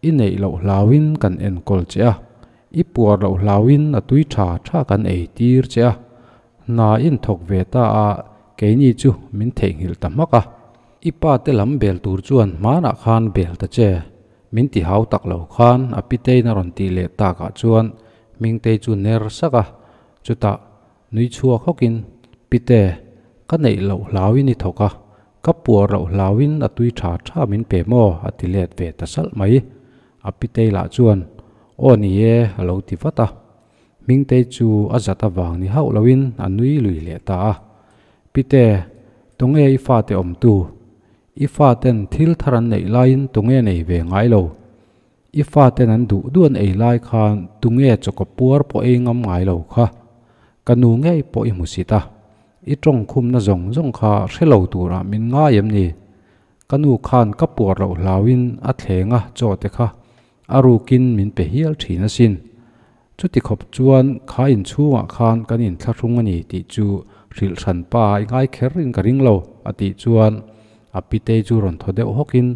I neih loh hlauin kan enkawl che a, i puar loh hlauin a tui tha tha kan ei tir che a. Hna in thawk ve ta a, keini chu min theihnghilh ta hmak a. I pa te lam bel tur chuan hmanah khan bel ta che, min ti hau tak lo khan a piteiin a rawn tih leh takah chuan Hmingtei chu ner sak a, chutah nui chhuak hawkin, Pite, ka neih loh hlauin i thawk a, ka puar loh hlauin a tui tha tha min pe maw? a ti let ve ta salh mai. A pitei lah chuan, Aw ni e, a lo ti vat a. Hmingtei chu a zat avang ni hauh loin a nui lui leh ta a. Pite, tunge i fate awmtu? I faten thil thar an neih laiin tunge nei ve ngai lo? I faten an duh duh an ei lai khan tunge chawkaw puar pawh ei ngam ngai lo kha? Ka nu ngei pawh i hmusit a, i tawngkhumna zawng zawng kha hre lo turah min ngai em ni? Ka nu khan ka puar loh hlauin a thleng a chaw te kha a rukin min pe hial thin asin. Chuti khawp chuan kha inchhungah khan kan inthlahrung a ni tih chu hrilh hran pa i ngai kher in ka ring lo a tih chuan a pitei chu rawn thaw deuh hawkin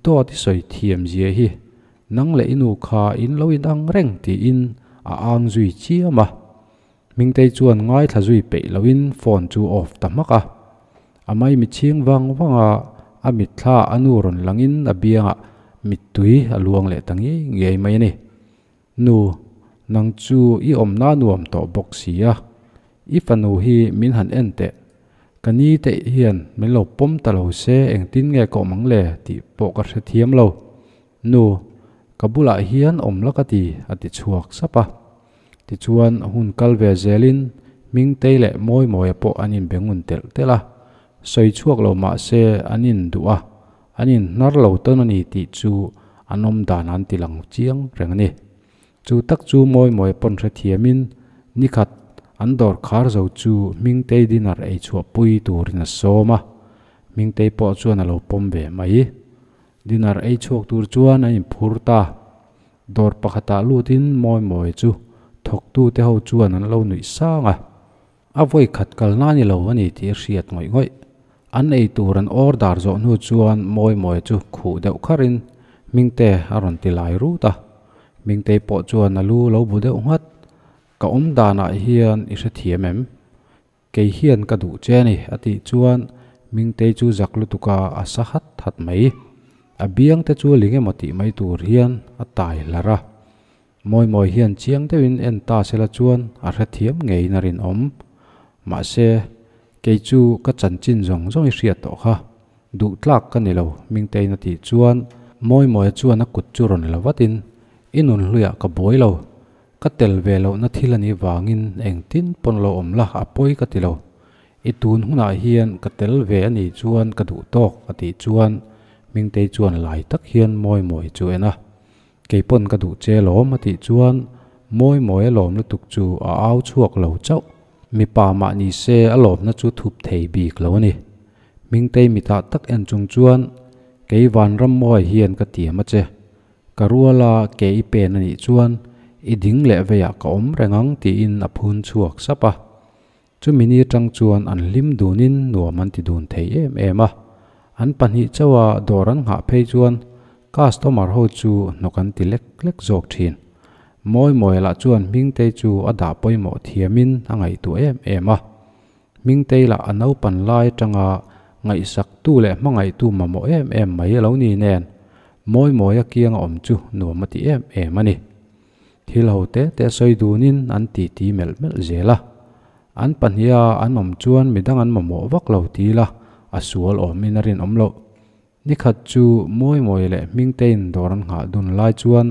Dawt i sawi thiam zia hi nang leh i nu kha in lo inang reng tiin a ang zui chiam a. Hmingtei chuan ngaithla zui peih loin phone chu off ta hmak a. A maimi chhing vang vang a, a mitthla a nu rawn langin a biangah mittui a luang leh ta ngei ngei mai a ni. Nu, nang chu i awmna nuam tawh bawk si a, i fanu hi min han en teh. Ka ni te hian min lo pawm ta lo se engtin nge ka awm ang le tih pawh ka hrethiam lo. Nu, ka bulah hian awm la ka ti, a ti chhuak sap a. Tichuan, hun kal ve zelin Hmingtei leh Mawimawia pawh an inbe ngun telh telh a. Sawi chhuak lo mah se an induh a, an inhnar lo tawn a ni tih chu an awm dan an ti lang chiang reng a ni. Chu tak chu Mawimawia pawn hrethiamin nikhat an dawr khar zo chu Hmingtei dinner ei chhuahpui turin a sawm a, Hmingtei pawh chuan a lo pawm ve mai. Dinner ei chhuak tur chuan an inphur ta. Dawr pakhatah lutin Mawimawia chu thawktute ho chuan an lo nuih sang a. A vawi khat kalna a ni lo a ni tih a hriat ngawih ngawih. An ei tur an order zawh hnu chuan Mawimawia chu khuh deuh kharin Hmingte a rawn ti lai rut a. Hmingtei pawh chuan a lu lo bu deuh nghat. Ka awm danah hian i hrethiam em? Kei hian ka duh che a ni a tih chuan Hmingtei chu zak lutuk a a sa hat hat mai. A biang te chu ling emaw tih mai tur hian a tai hlar a. Mawi mawi hian chiang deuhin en ta sela chuan a hrethiam ngeiin a rinawm. Mahse, kei chu ka chanchin zawng zawng i hriat tawh kha. Duh tlak ka ni lo, Mingtein a tih chuan Mawi mawia chuan a kut chu rawn la vatin, I nun hluiah ka buai lo. Ka tel ve lohna thil a nih vangin engtin pawn lo awm la a pawi ka ti lo. I tun hunah hian ka tel ve a nih chuan ka duh tawk a tih chuan Mingtei chuan lai tak hian Mawi Mawi chu en a. Kei pawn ka duh che lawm a tih chuan Mawi Mawi a lawm lutuk chu a au chhuak lo chauh. Mipa mah ni se a lawmna chu thup thei bik lo a ni. Mingtei mitah tak en chung chuan kei Vanrammawi hian ka tiam a che. Ka ruala ke i pen a nih chuan i ding leh veiah ka awm reng ang tiin a phun chhuak sap a. Chumi ni atang chuan an hlim dunin nuam an ti dun thei em em a. An pahnih chauha dawr an nghah phei chuan customer ho chu hnawk an ti lek lek zawk thin. Mawi Mawia lah chuan Hmingtei chu a dah pawimawh thiamin a ngaihtuah em em a. Hmingtei lah a naupan lai atanga ngaihsaktu leh hmangaihtu mamawh em em mai a lo ni nen Mawi Mawia kianga awm chu nuam a ti em em a ni. Thil ho te te sawi dunin an titi melh melh zel a. An pahniha an awm chuan midang an mamawh vak lo ti ila a sual awmin a rinawm loh. Nikhat chu Mawi Mawi leh Hmingtein dawr an nghah dun lai chuan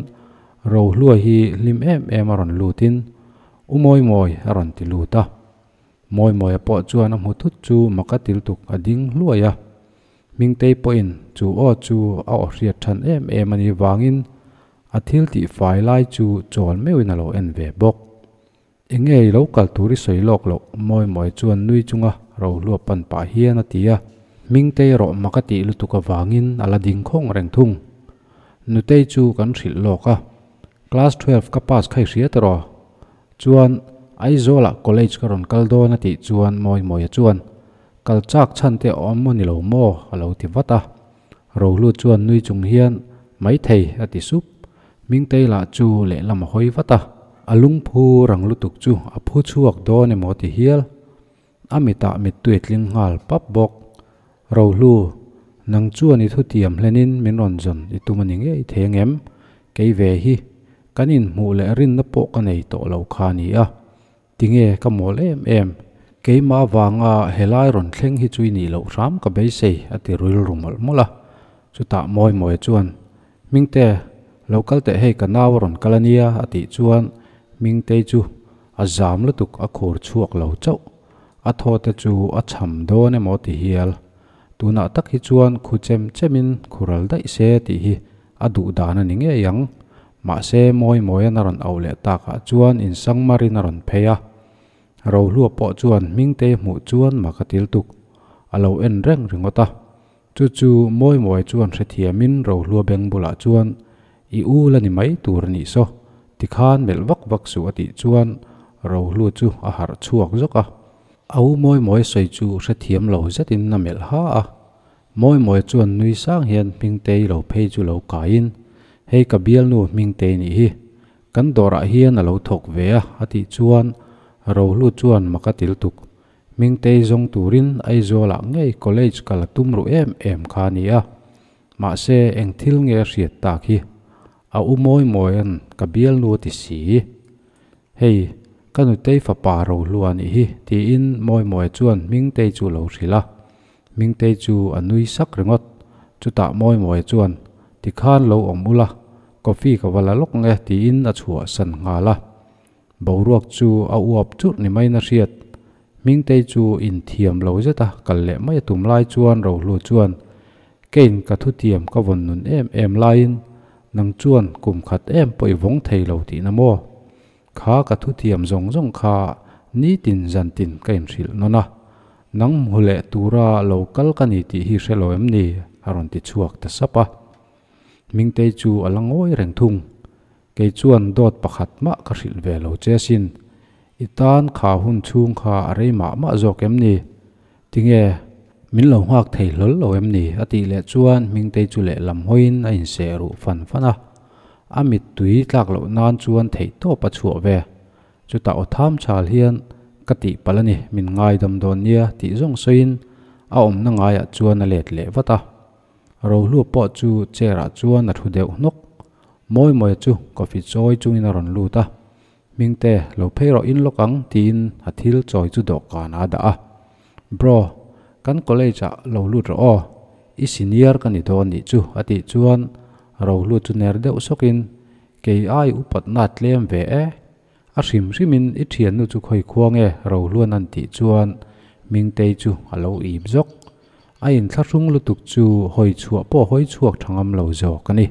Rohlua hi hlim em em a rawn lutin U Mawi Mawi a rawn ti lut a. Mawi Mawia pawh chuan a hmu thut chu maka tiltuk a ding hluai a. Hmingtei pawhin chu aw chu a aw hriat than em em a nih vangin a thil tih fai lai chu chawl meuhin a lo en ve bawk. Enge i lo kal tur i sawi lawk loh Mawi Mawi chuan nui chunga rohlua pan pah hian a ti a. Hmingtei erawh mak a tih lutuk avangin a la ding khawng reng thung. Nutei chu kan hrilh lawk a, Class 12 ka pass kha i hria tawh raw? Chuan Aizawlah college ka rawn kal dawn a tih chuan Mawi Mawia chuan Kal chak chhan te awm maw ni lo maw? a lo ti vat a. Rohlu chuan nui chung hian Maithei a ti sup. Hmingtei lah chu lehlam a hawi vat a. A lungphu rang lutuk chu a phu chhuak dawn emaw ti hial. A mitah mittui tling nghal pap bawk. Rohlu, nang chuan i thutiam hlenin min rawn zawn i tum a ni ngei thei angem? Kei ve hi, kan inhmuh leh rinna pawh ka nei tawh lo kha a ni a. Tinge ka mawl em em? Keimah avanga helai rawn thleng hi chu i nih loh hram ka beisei a ti rilru mawlh mawlh a. Chutah Mawi Mawia chuan, Hmingte, lo kal teh hei ka nau a rawn kal a nia a tih chuan Hmingtei chu a zam lutuk a khur chhuak lo chauh. A thaw te chu a cham dawn emaw ti hial. Tunah tak hi chuan khu chem chemin khural daih se tih hi a duh dan a ni ngei ang. Mahse, Mawi Mawia'n a rawn auh leh takah chuan insangmarin a rawn phei a. Rohlua pawh chuan Hmingtei hmuh chuan mak a til tuk. A lo en reng ringawt a. Chu chu Mawi Mawi chuan hrethiamin Rohlua beng bulah chuan, I u la ni mai tur a nih saw, tikhan melh vak vak suh a tih chuan Rohlu chu a harh chhuak zawk a. A u Mawi Mawi sawi chu hrethiam lo zetin a melh ha a. Mawi Mawi chuan nui sang hian Hmingtei lo phei chu lo kaiin, Hei ka bialnu Hmingtei nih hi, kan dawrah hian a lo thawk ve a a tih chuan Rohlu chuan mak a til tuk. Hmingtei zawng turin Aizawlah ngei college kal a tum ruh em em kha a ni a. Mahse eng thil nge a hriat tak hi? A u Mawi Mawia'n ka bialnu a ti si. Hei, ka nutei fapa Rohlua a nih hi, tiin Mawimawia chuan Hmingtei chu a lo hrilh a. Hmingtei chu a nui sak ringawt. Chutah Mawimawia chuan, Tikhan lo awm ula, coffee ka va la lawk nge, tiin a chhuahsan nghal a. Boruak chu a uap churh ni maiin a hriat. Hmingtei chu inthiam lo zeta kal leh mai a tum lai chuan Rohlu chuan, Kein ka thutiam ka vawn nun em em laiin nang chuan kum khat em pawh i vawng thei lo tihna maw? Kha ka thutiam zawng zawng kha nitin zantin ka inhrilh nawn a, nang hmu leh tura lo kal ka ni tih hi hre lo em ni? a rawn ti chhuak ta sap a. Hmingtei chu a la ngawi reng thung. Kei chuan dawt pakhat mah ka hrilh ve lo che asin. I tan kha hun chhung kha a rei mah mah zawk em ni? Tinge? Min lo nghak thei hlawl lo em ni? A tih leh chuan Hmingtei chu lehlam hawiin a inseh ruh fan fan a. A mittui tlak loh nan chuan theihtawp a chhuah ve. Chutah aw tham chhal hian, Ka tihpalh a ni, min ngaidam dawn nia tih zawng sawiin a awmna ngaiah chuan a let leh vat a. Rohlua pawh chu chair ah chuan a thu deuh hnawk. Mawimawia chu coffee chawi chungin a rawn lut a, Hmingte, lo phei rawh in lawk ang tiin a thil chawi chu dawhkan ah a dah a. Bro, kan college ah lo lut rawh aw, i senior ka ni dawn nih chu a tih chuan Rohlua chu ner deuh sawkin, Kei ai upatna tlem ve e, A hrim hrimin i thiannu chu khawi khua nge Rohluan an tih chuan Mingtei chu a lo ip zawk. A inthlahrung lutuk chu hawi chhuah pawh hawi chhuak tha ngam lo zawk a ni.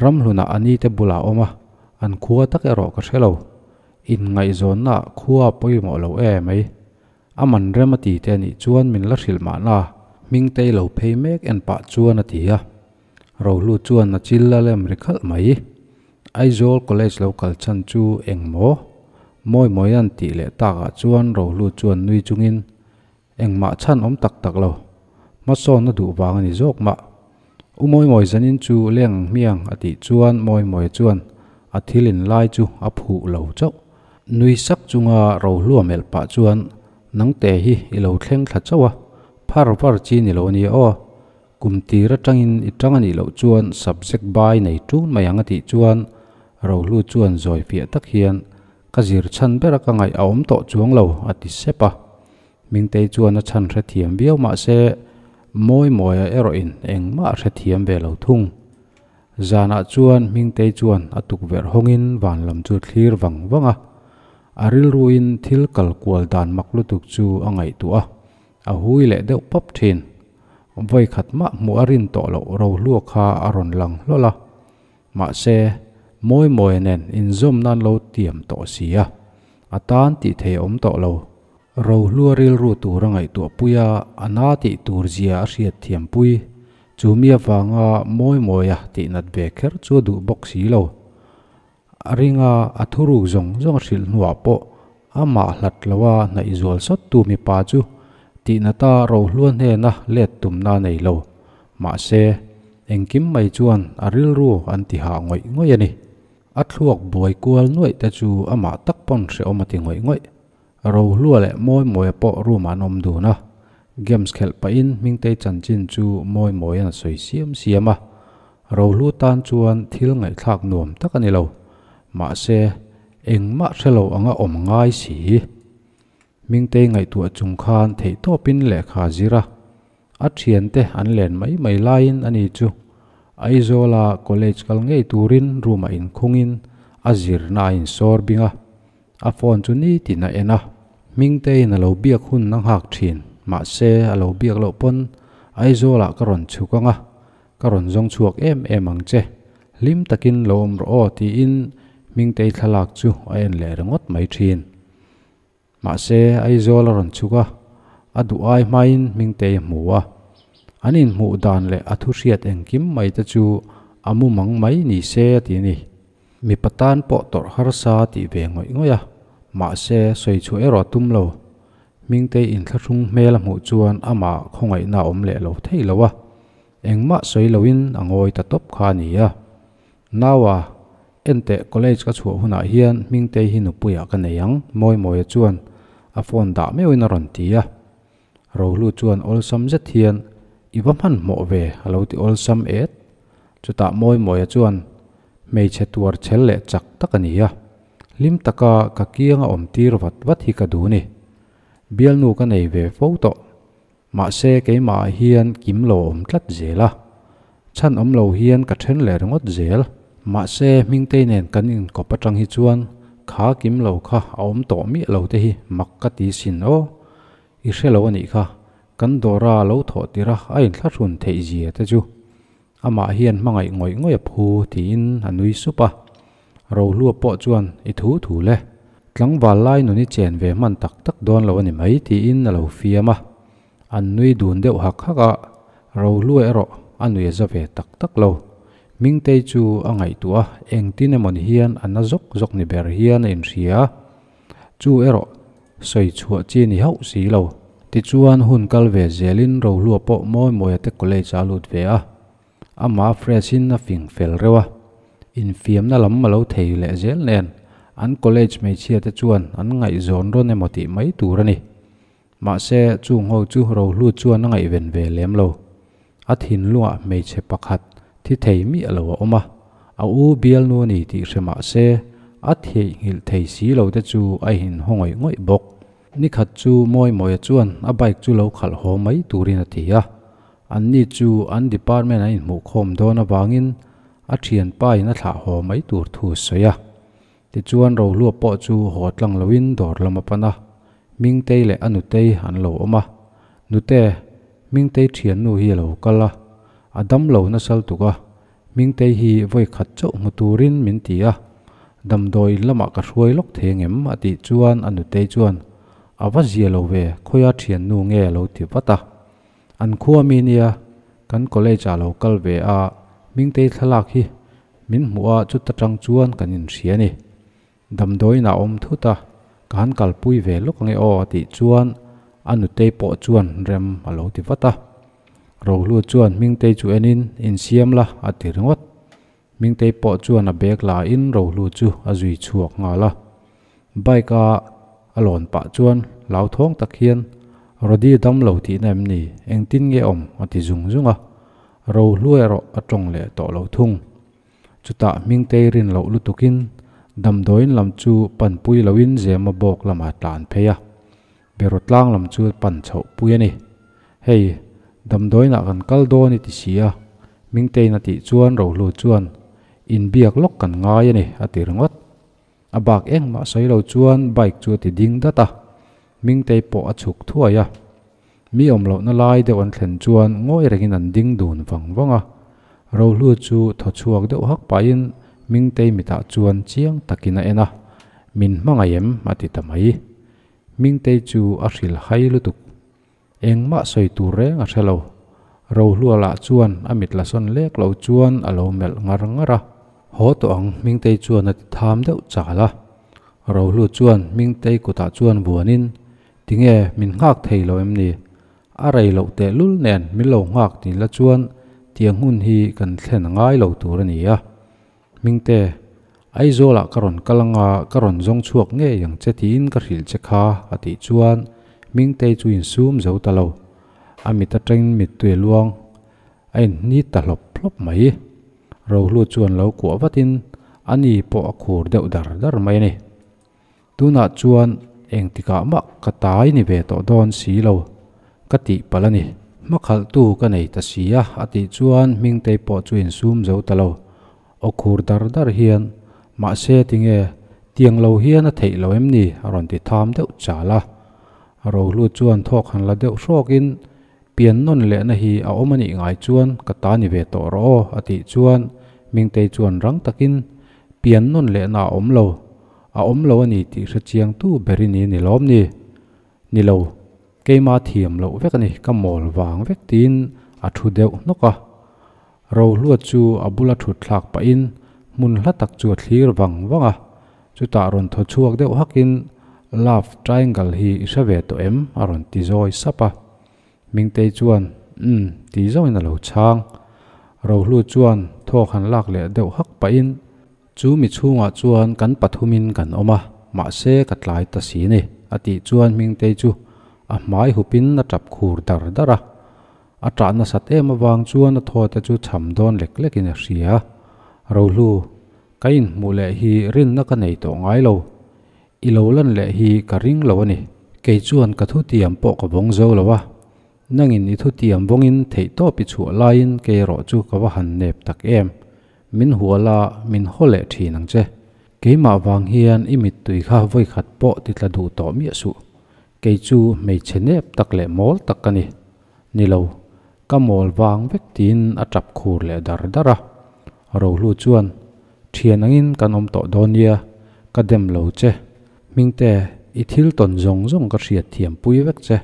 Ramhlunah a nite bulah a awm a, an khua tak erawh ka hre lo. Inngaihzawnna ah khua a pawimawh lo e mai. A man rem a ti te anih chuan min la hrilh mahna Hmingtei lo phei mek en pah chuan a ti a. Rohlu chuan a chil a lem ri khalh mai. Aizawl College lo kal chhan chu eng maw? Mawimawia'n tih leh takah chuan Rohlu chuan nui chungin, Engmah chhan awm tak tak lo. Hmasawnna duh vang a ni zawk mah. U Mawimawi zanin chu leng ang hmiang a tih chuan Mawimawia chuan a thil in lai chu a phuh lo chauh. Nui sak chunga Rohlua melh pah chuan, Nangte hi i lo thleng thla chauh a, phar var chi ni lo a nia aw. Kum tir atangin i tang a nih loh chuan subject bai nei tun mai ang a tih chuan Rohlu chuan zawi fiah tak hian ka zir chhan bera ka ngaih a awm tawh chuang lo a ti sep a. Mingtei chuan a chhan hrethiam viau mah se Mawimawia erawhin engmah a hrethiam ve lo thung. Zanah chuan Hmingtei chuan a tukverh hawngin van lam chu thlir vang vang a. A rilruin thil kal kual dan mak lutuk chu a ngaihtuah a. A hui leh deuh pawp thin. Vawi khat mah hmuh a rin tawh loh Rohlua kha a rawn lang hlawl a. Mahse, Mawimawia nen inzawm nan lo tiam tawh si a, a tan tih thei a awm tawh lo. Rohlua rilru tur a ngaihtuah pui a, a na tih tur zia a hriat thiam pui. Chu mi avanga Mawimawia tih nat ve kher chu a duh bawk si lo. A ringa a thuruk zawng zawng a hrilh hnuah pawh amah hlat loa hnaih zual sawttu mipa chu tihnata rohlua hnena let tumna a nei lo. Mahse, engkim mai chuan a rilru an ti hah ngawih ngawih a ni. A thluak buai kual nuaih te chu amah tak pawn hrehawm a ti ngawih ngawih. Rohlua leh Mawimawia pawh room ah an awm dun a, games khelh pahin Hmingtei chanchin chu Mawimawia'n a sawi siam siam a. Rohlu tan chuan thil ngaihthlak nuam tak a ni lo. Mahse, engmah hre lo anga awm ngai si. Hmingtei ngaihtuah chung khan theihtawpin lehkha a zir a. A thiante an len mai mai laiin a ni chu Aizawla college kal ngei turin room ah inkhungin a zirna a insawr bing a. A phone chu nitin a en a, Hmingteiin a lo biak hun a nghak thin. Mahse, a lo biak loh pawn Aizawlah ka rawn chhuk ang a, ka rawn zawng chhuak em em ang che. Hlim takin lo awm rawh aw tiin Hmingtei thlalak chu a en leh ringawt mai thin. Mahse, Aizawl a rawn chhuk a, a duh ai hmain Hmingtei a hmu a. An inhmuh dan leh a thu hriat engkim mai te chu a mumang mai ni se a ti a ni. Mipa tan pawh tawrh harsa tih ve ngawih ngawih a, mahse sawi chhuah erawh a tum lo. Hmingtei inthlahrung hmel a hmuh chuan amah khawngaihna a awm leh lo thei lo a, engmah sawi loin a ngawi ta tawp kha a ni a. Naua, enteh college ka chhuah hunah hian Hmingtei hi nupuiah ka nei ang, Mawimawia chuan a phone dah meuhin a rawn ti a. Rohlu chuan awlsam zet hian, I va hmanhmawh ve, a lo ti awlsam et. Chutah Mawimawia chuan, Hmeichhe tuar chhel leh chak tak a ni a, hlim taka ka kianga awm tir vat vat hi ka duh ni. Bialnu ka nei ve fo tawh. Mahse keimahah hian kim lo awm tlat zel a. Chhan awm lo hian ka then leh ringawt zel. Mahse Hmingtei nen kan inkawp atang hi chuan kha kim lo kha a awm tawh miah lo te hi mak ka ti sin aw. I hre lo a nih kha, kan dawra lo thawh tirh a a inthlahrun theih zia te chu. Amah hian hmangaih ngawih ngawih a phu tiin a nui sup a. Rohlua pawh chuan i thu thu le. Tlangval lai nun i chen ve hman tak tak dawn lo a ni mai tiin a lo fiam a. An nui dun deuh hak hak a, Rohlua erawh a nui a za ve tak tak lo. Hmingtei chu a ngaihtuah a, engtin emaw ni hian a na zawk zawk ni ber hian a inhria a. Chu erawh sawi chhuah chi ni hauh si lo. Tichuan hun kal ve zelin Rohlua pawh Mawimawia te college a lut ve a, amah fresh in a fing fel reuh a, infiamna lam a lo thei leh zel nen an college hmeichhia te chuan an ngaihzawn rawn emaw tih mai tur a ni. Mahse chung ho chu Rohlu chuan a ngaihven ve lem lo. A thinlungah hmeichhe pakhat thi thei miah lo a awm a, a u bialnu a ni tih hre mah se a theihnghilh thei si lo te chu a inhaw ngawih ngawih bawk. Nikhat chu Mawimawia chuan a bike chu lo khalh haw mai turin a ti a, anni chu an department an inhmuhkhawm dawn avangin a thianpa in a thlah haw mai tur thu a sawi a. Tichuan Rohlua pawh chu haw tlang loin dawr lam a pan a, Mingtei leh a nutei an lo awm a. Nute, Mingtei thiannu hi a lo kal a, a damlo nasal tuk a, Mingtei hi vawi khat chauh hmu turin min ti a, damdawi in lamah ka hruai lawk thei angem? a tih chuan a nutei chuan, A va zia lo ve, khawia thiannu nge a lo ti vat a. An khua mi nia, kan college ah lo kal ve a, Mingtei thlalak hi min hmuh a chuta tang chuan kan inhria a ni. Damdawiin a awm thut a, ka han kalpui ve lawk ange aw a tih chuan a nutei pawh chuan rem a lo ti vat a. Rohlu chuan Hmingtei chu enin insiam la a ti ringawt. Hmingtei pawh chuan a bag la in Rohlu chu a zui chhuak nghal a. Bike a a lawn pah chuan hlauthawng tak hian Rody dam lo tihna em ni? Engtin nge awm? a ti zung zung a. Rohlu erawh a tawng leh tawh lo thung. Chutah Hmingtei rin loh lutukin damdawiin lam chu panpui loin Zema bawk lamah tlan phei a, Beraw tlang lam chu pan chhoh pui a ni. Hei, damdawiinah kan kal dawn i ti si a, Hmingteiin a tih chuan Rohlu chuan, Inbiak lawk kan ngai a ni, a ti ringawt. A bak engmah sawi lo chuan bike chu a ti ding dat a, Hmingtei pawh a chhuk thuai a. Mi awm lohna lai deuh an thlen chuan ngawi rengin an ding dun vang vang a. Rohlu chu thaw chhuak deuh hak pahin Hmingtei mitah chuan chiang takin a en a, Min hmangaih em? a ti ta mai. Hmingtei chu a hrilh hai lutuk. Engmah sawi tur reng a hre lo. Rohlua lah chuan a mit la sawn lek lo chuan a lo melh ngar ngar a. Haw tawh ang Hmingtei chuan a ti tham deuh chal a. Rohlu chuan Hmingtei kutah chuan vuanin, Tinge min nghak thei lo em ni? A rei loh tehlul nen min lo nghak ti la chuan tiang hun hi kan thlen a ngai lo tur a ni a. Hmingte, Aizawlah ka rawn kal anga ka rawn zawng chhuak ngei ang che tiin ka hrilh che kha a tih chuan Hmingtei chu insum zo ta lo. A mit atangin mittui a luang a inhnit ta hlawp hlawp mai. Rohlu chuan lo kuah vatin a ni pawh a khur deuh dar dar mai a ni. Tunah chuan engtikah mah ka tai ni ve tawh dawn si lo ka tih palh a ni. Hmakhalhtu ka nei ta si a, a tih chuan Hmingtei pawh chu insum zo ta lo. Aw khur dar dar hian, Mahse tinge, tiang lo hian a theih lo em ni? a rawn ti tham deuh chal a. Rohlu chuan thawk han la deuh hrawkin, Pian nawn lehna hi a awm a nih ngai chuan ka ta ni ve tawh rawh aw, a tih chuan Hmingtei chuan rang takin, Pian nawn lehna a awm lo, a awm lo a ni tih hre chiangtu ber i ni ni lawm ni? Ni lo, keima thiam loh vek a ni, ka mawl vang vek tiin a thu deuh hnawk a. Rohlua chu a bula thut thlak pahin hmun hla tak chu a thlir vang vang a, chutah rawn thaw chhuak deuh hakin, Love triangle hi i hre ve tawh em? a rawn ti zawi sap a. Mingtei chuan, Umm, ti zawngin a lo chhang. Rohlu chuan thawk han lak leh deuh hak pahin, Chu mi chhungah chuan kan pathumin kan awm a, mahse ka tlai ta si ni, a tih chuan Hmingtei chu a hmai hupin a tap khur dar dar a. A tah nasat em avang chuan a thaw te chu cham dawn lek lekin a hria. Rohlu, ka inhmuh leh hi rinna ka nei tawh ngai lo. I lo lan leh hi ka ring lo a ni. Kei chuan ka thutiam pawh ka vawng zo lo a. Nangin i thutiam vawngin theihtawp i chhuah laiin kei erawh chu ka va han nep tak em. Min hual a, min haw leh thin ang che. Keimah vang hian i mittui kha vawikhat pawh ti tla duh tawh miah suh. Kei chu hmeichhe nep tak leh mawl tak ka ni. Ni lo, ka mawl vang vek tiin a tap khur leh dar dar a. Rohlu chuan, Thian angin kan awm tawh dawn nia, ka dem lo che. Hmingte, i thil tawn zawng zawng ka hriat thiam pui vek che.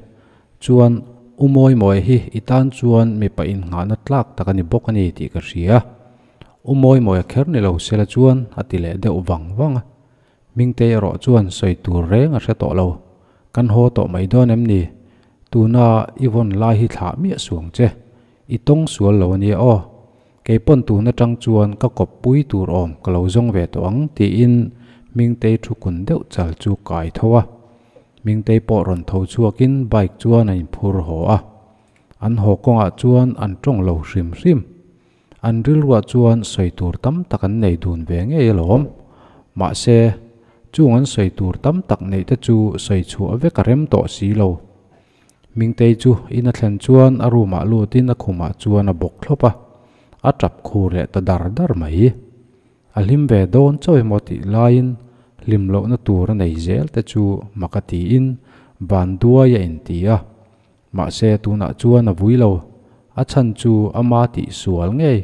Chuan, U Mawimawi hi i tan chuan mipa innghahna tlak tak a ni bawk a ni tih ka hria. U Mawimawi a kher ni lo sela chuan a ti leh deuh vang vang a. Hmingtei erawh chuan sawi tur reng a hre tawh lo. Kan haw tawh mai dawn em ni? Tuna i vawn lai hi thlah miah suang che. I tawng sual lo ania aw. Kei pawn tun atang chuan ka kawp pui tur awm ka lo zawng ve tawh ang tiin Hmingtei thu kun deuh chal chu kai tho a. Hmingtei pawh rawn tho chhuakin bike chuan a inphur haw a. An haw kawngah chuan an tawng lo hrim hrim. An rilruah chuan sawi tur tam tak an nei dun ve ngei alawm. Mahse, chung an sawi tur tam tak neih te chu sawi chhuah vek a rem tawh si lo. Hmingtei chu in a thlen chuan a room ah lutin a khumah chuan a bawk thlawp a, a tap khur leh ta dar dar mai. A hlim ve dawn chauh emaw tih laiin hlim lohna tur a nei zel te chu mak a tiin van duai a inti a. Mahse tunah chuan a vui lo, a chhan chu ama tih sual ngei,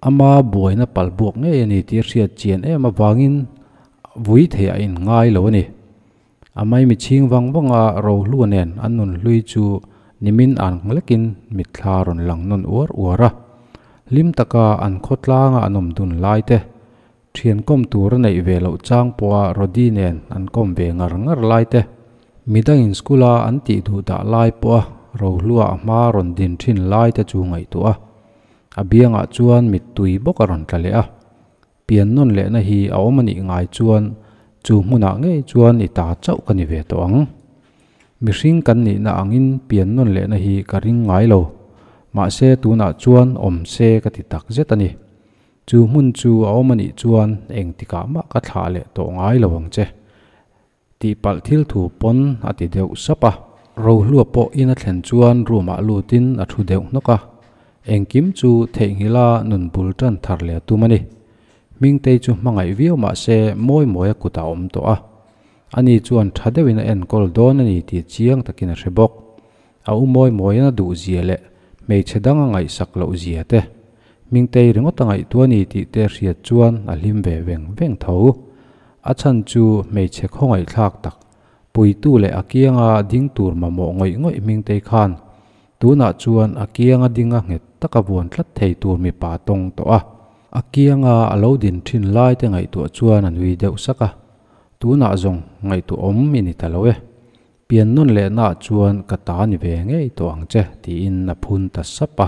ama buaina pal buak ngei a ni tih a hriat chian em avangin vui theih a inngai lo a ni. A maimi chhing vang vanga Rohlua nen an nun hlui chu nimin ang lekin mitthla rawn lang nawn uar uar a. Hlim taka an khawtlanga an awm dun lai te, thian kawm tur a neih ve loh chang pawha Rody nen an kawm ve ngar ngar lai te, midangin school a an tih duh dah lai pawha Rohlua a hma rawn din thin lai te chu ngaihtuah a. A biangah chuan mittui bawk a rawn tla leh a. Pian nawn lehna hi a awm a nih ngai chuan chu hmunah ngei chuan i ta chauh ka ni ve tawh ang. Mihring kan nihna angin pian nawn lehna hi ka ring ngai lo. Mahse tunah chuan awm se ka ti tak zet a ni. Chu hmun chu a awm a nih chuan engtikah mah ka thlah leh tawh ngai lo ang che. Tihpalh thil thu pawn a ti deuh sap a. Rohlua pawh in a thlen chuan room ah lutin a thu deuh hnawk a. Engkim chu theihnghilh a nun bul tan thar leh a tum a ni. Hmingtei chu hmangaih viau mah se mawi mawi a kut ah a awm tawh a. Ani chuan tha deuhin a enkawl dawn a ni tih chiang takin a hre bawk. A u mawi mawiin a duh zia leh hmeichhe dang a ngaihsak loh zia te, Hmingtei ringawt a ngaihtuah a ni tih te hriat chuan a hlim ve veng veng tho. A chhan chu hmeichhe khawngaihthlak tak, puitu leh a kianga ding tur mamawh ngawih ngawih Hmingtei khan tunah chuan a kianga dinga nghet taka vuan tlat thei tur mipa tawng tawh a. A kianga a lo din thin lai te ngaihtuah chuan a nui deuh sak a, Tunah zawng ngaihtuah awm i ni ta lo e. Pian nawn lehnaah chuan ka ta ni ve ngei tawh ang che tiin a phun ta sap a,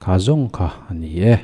kha zawng kha a ni e.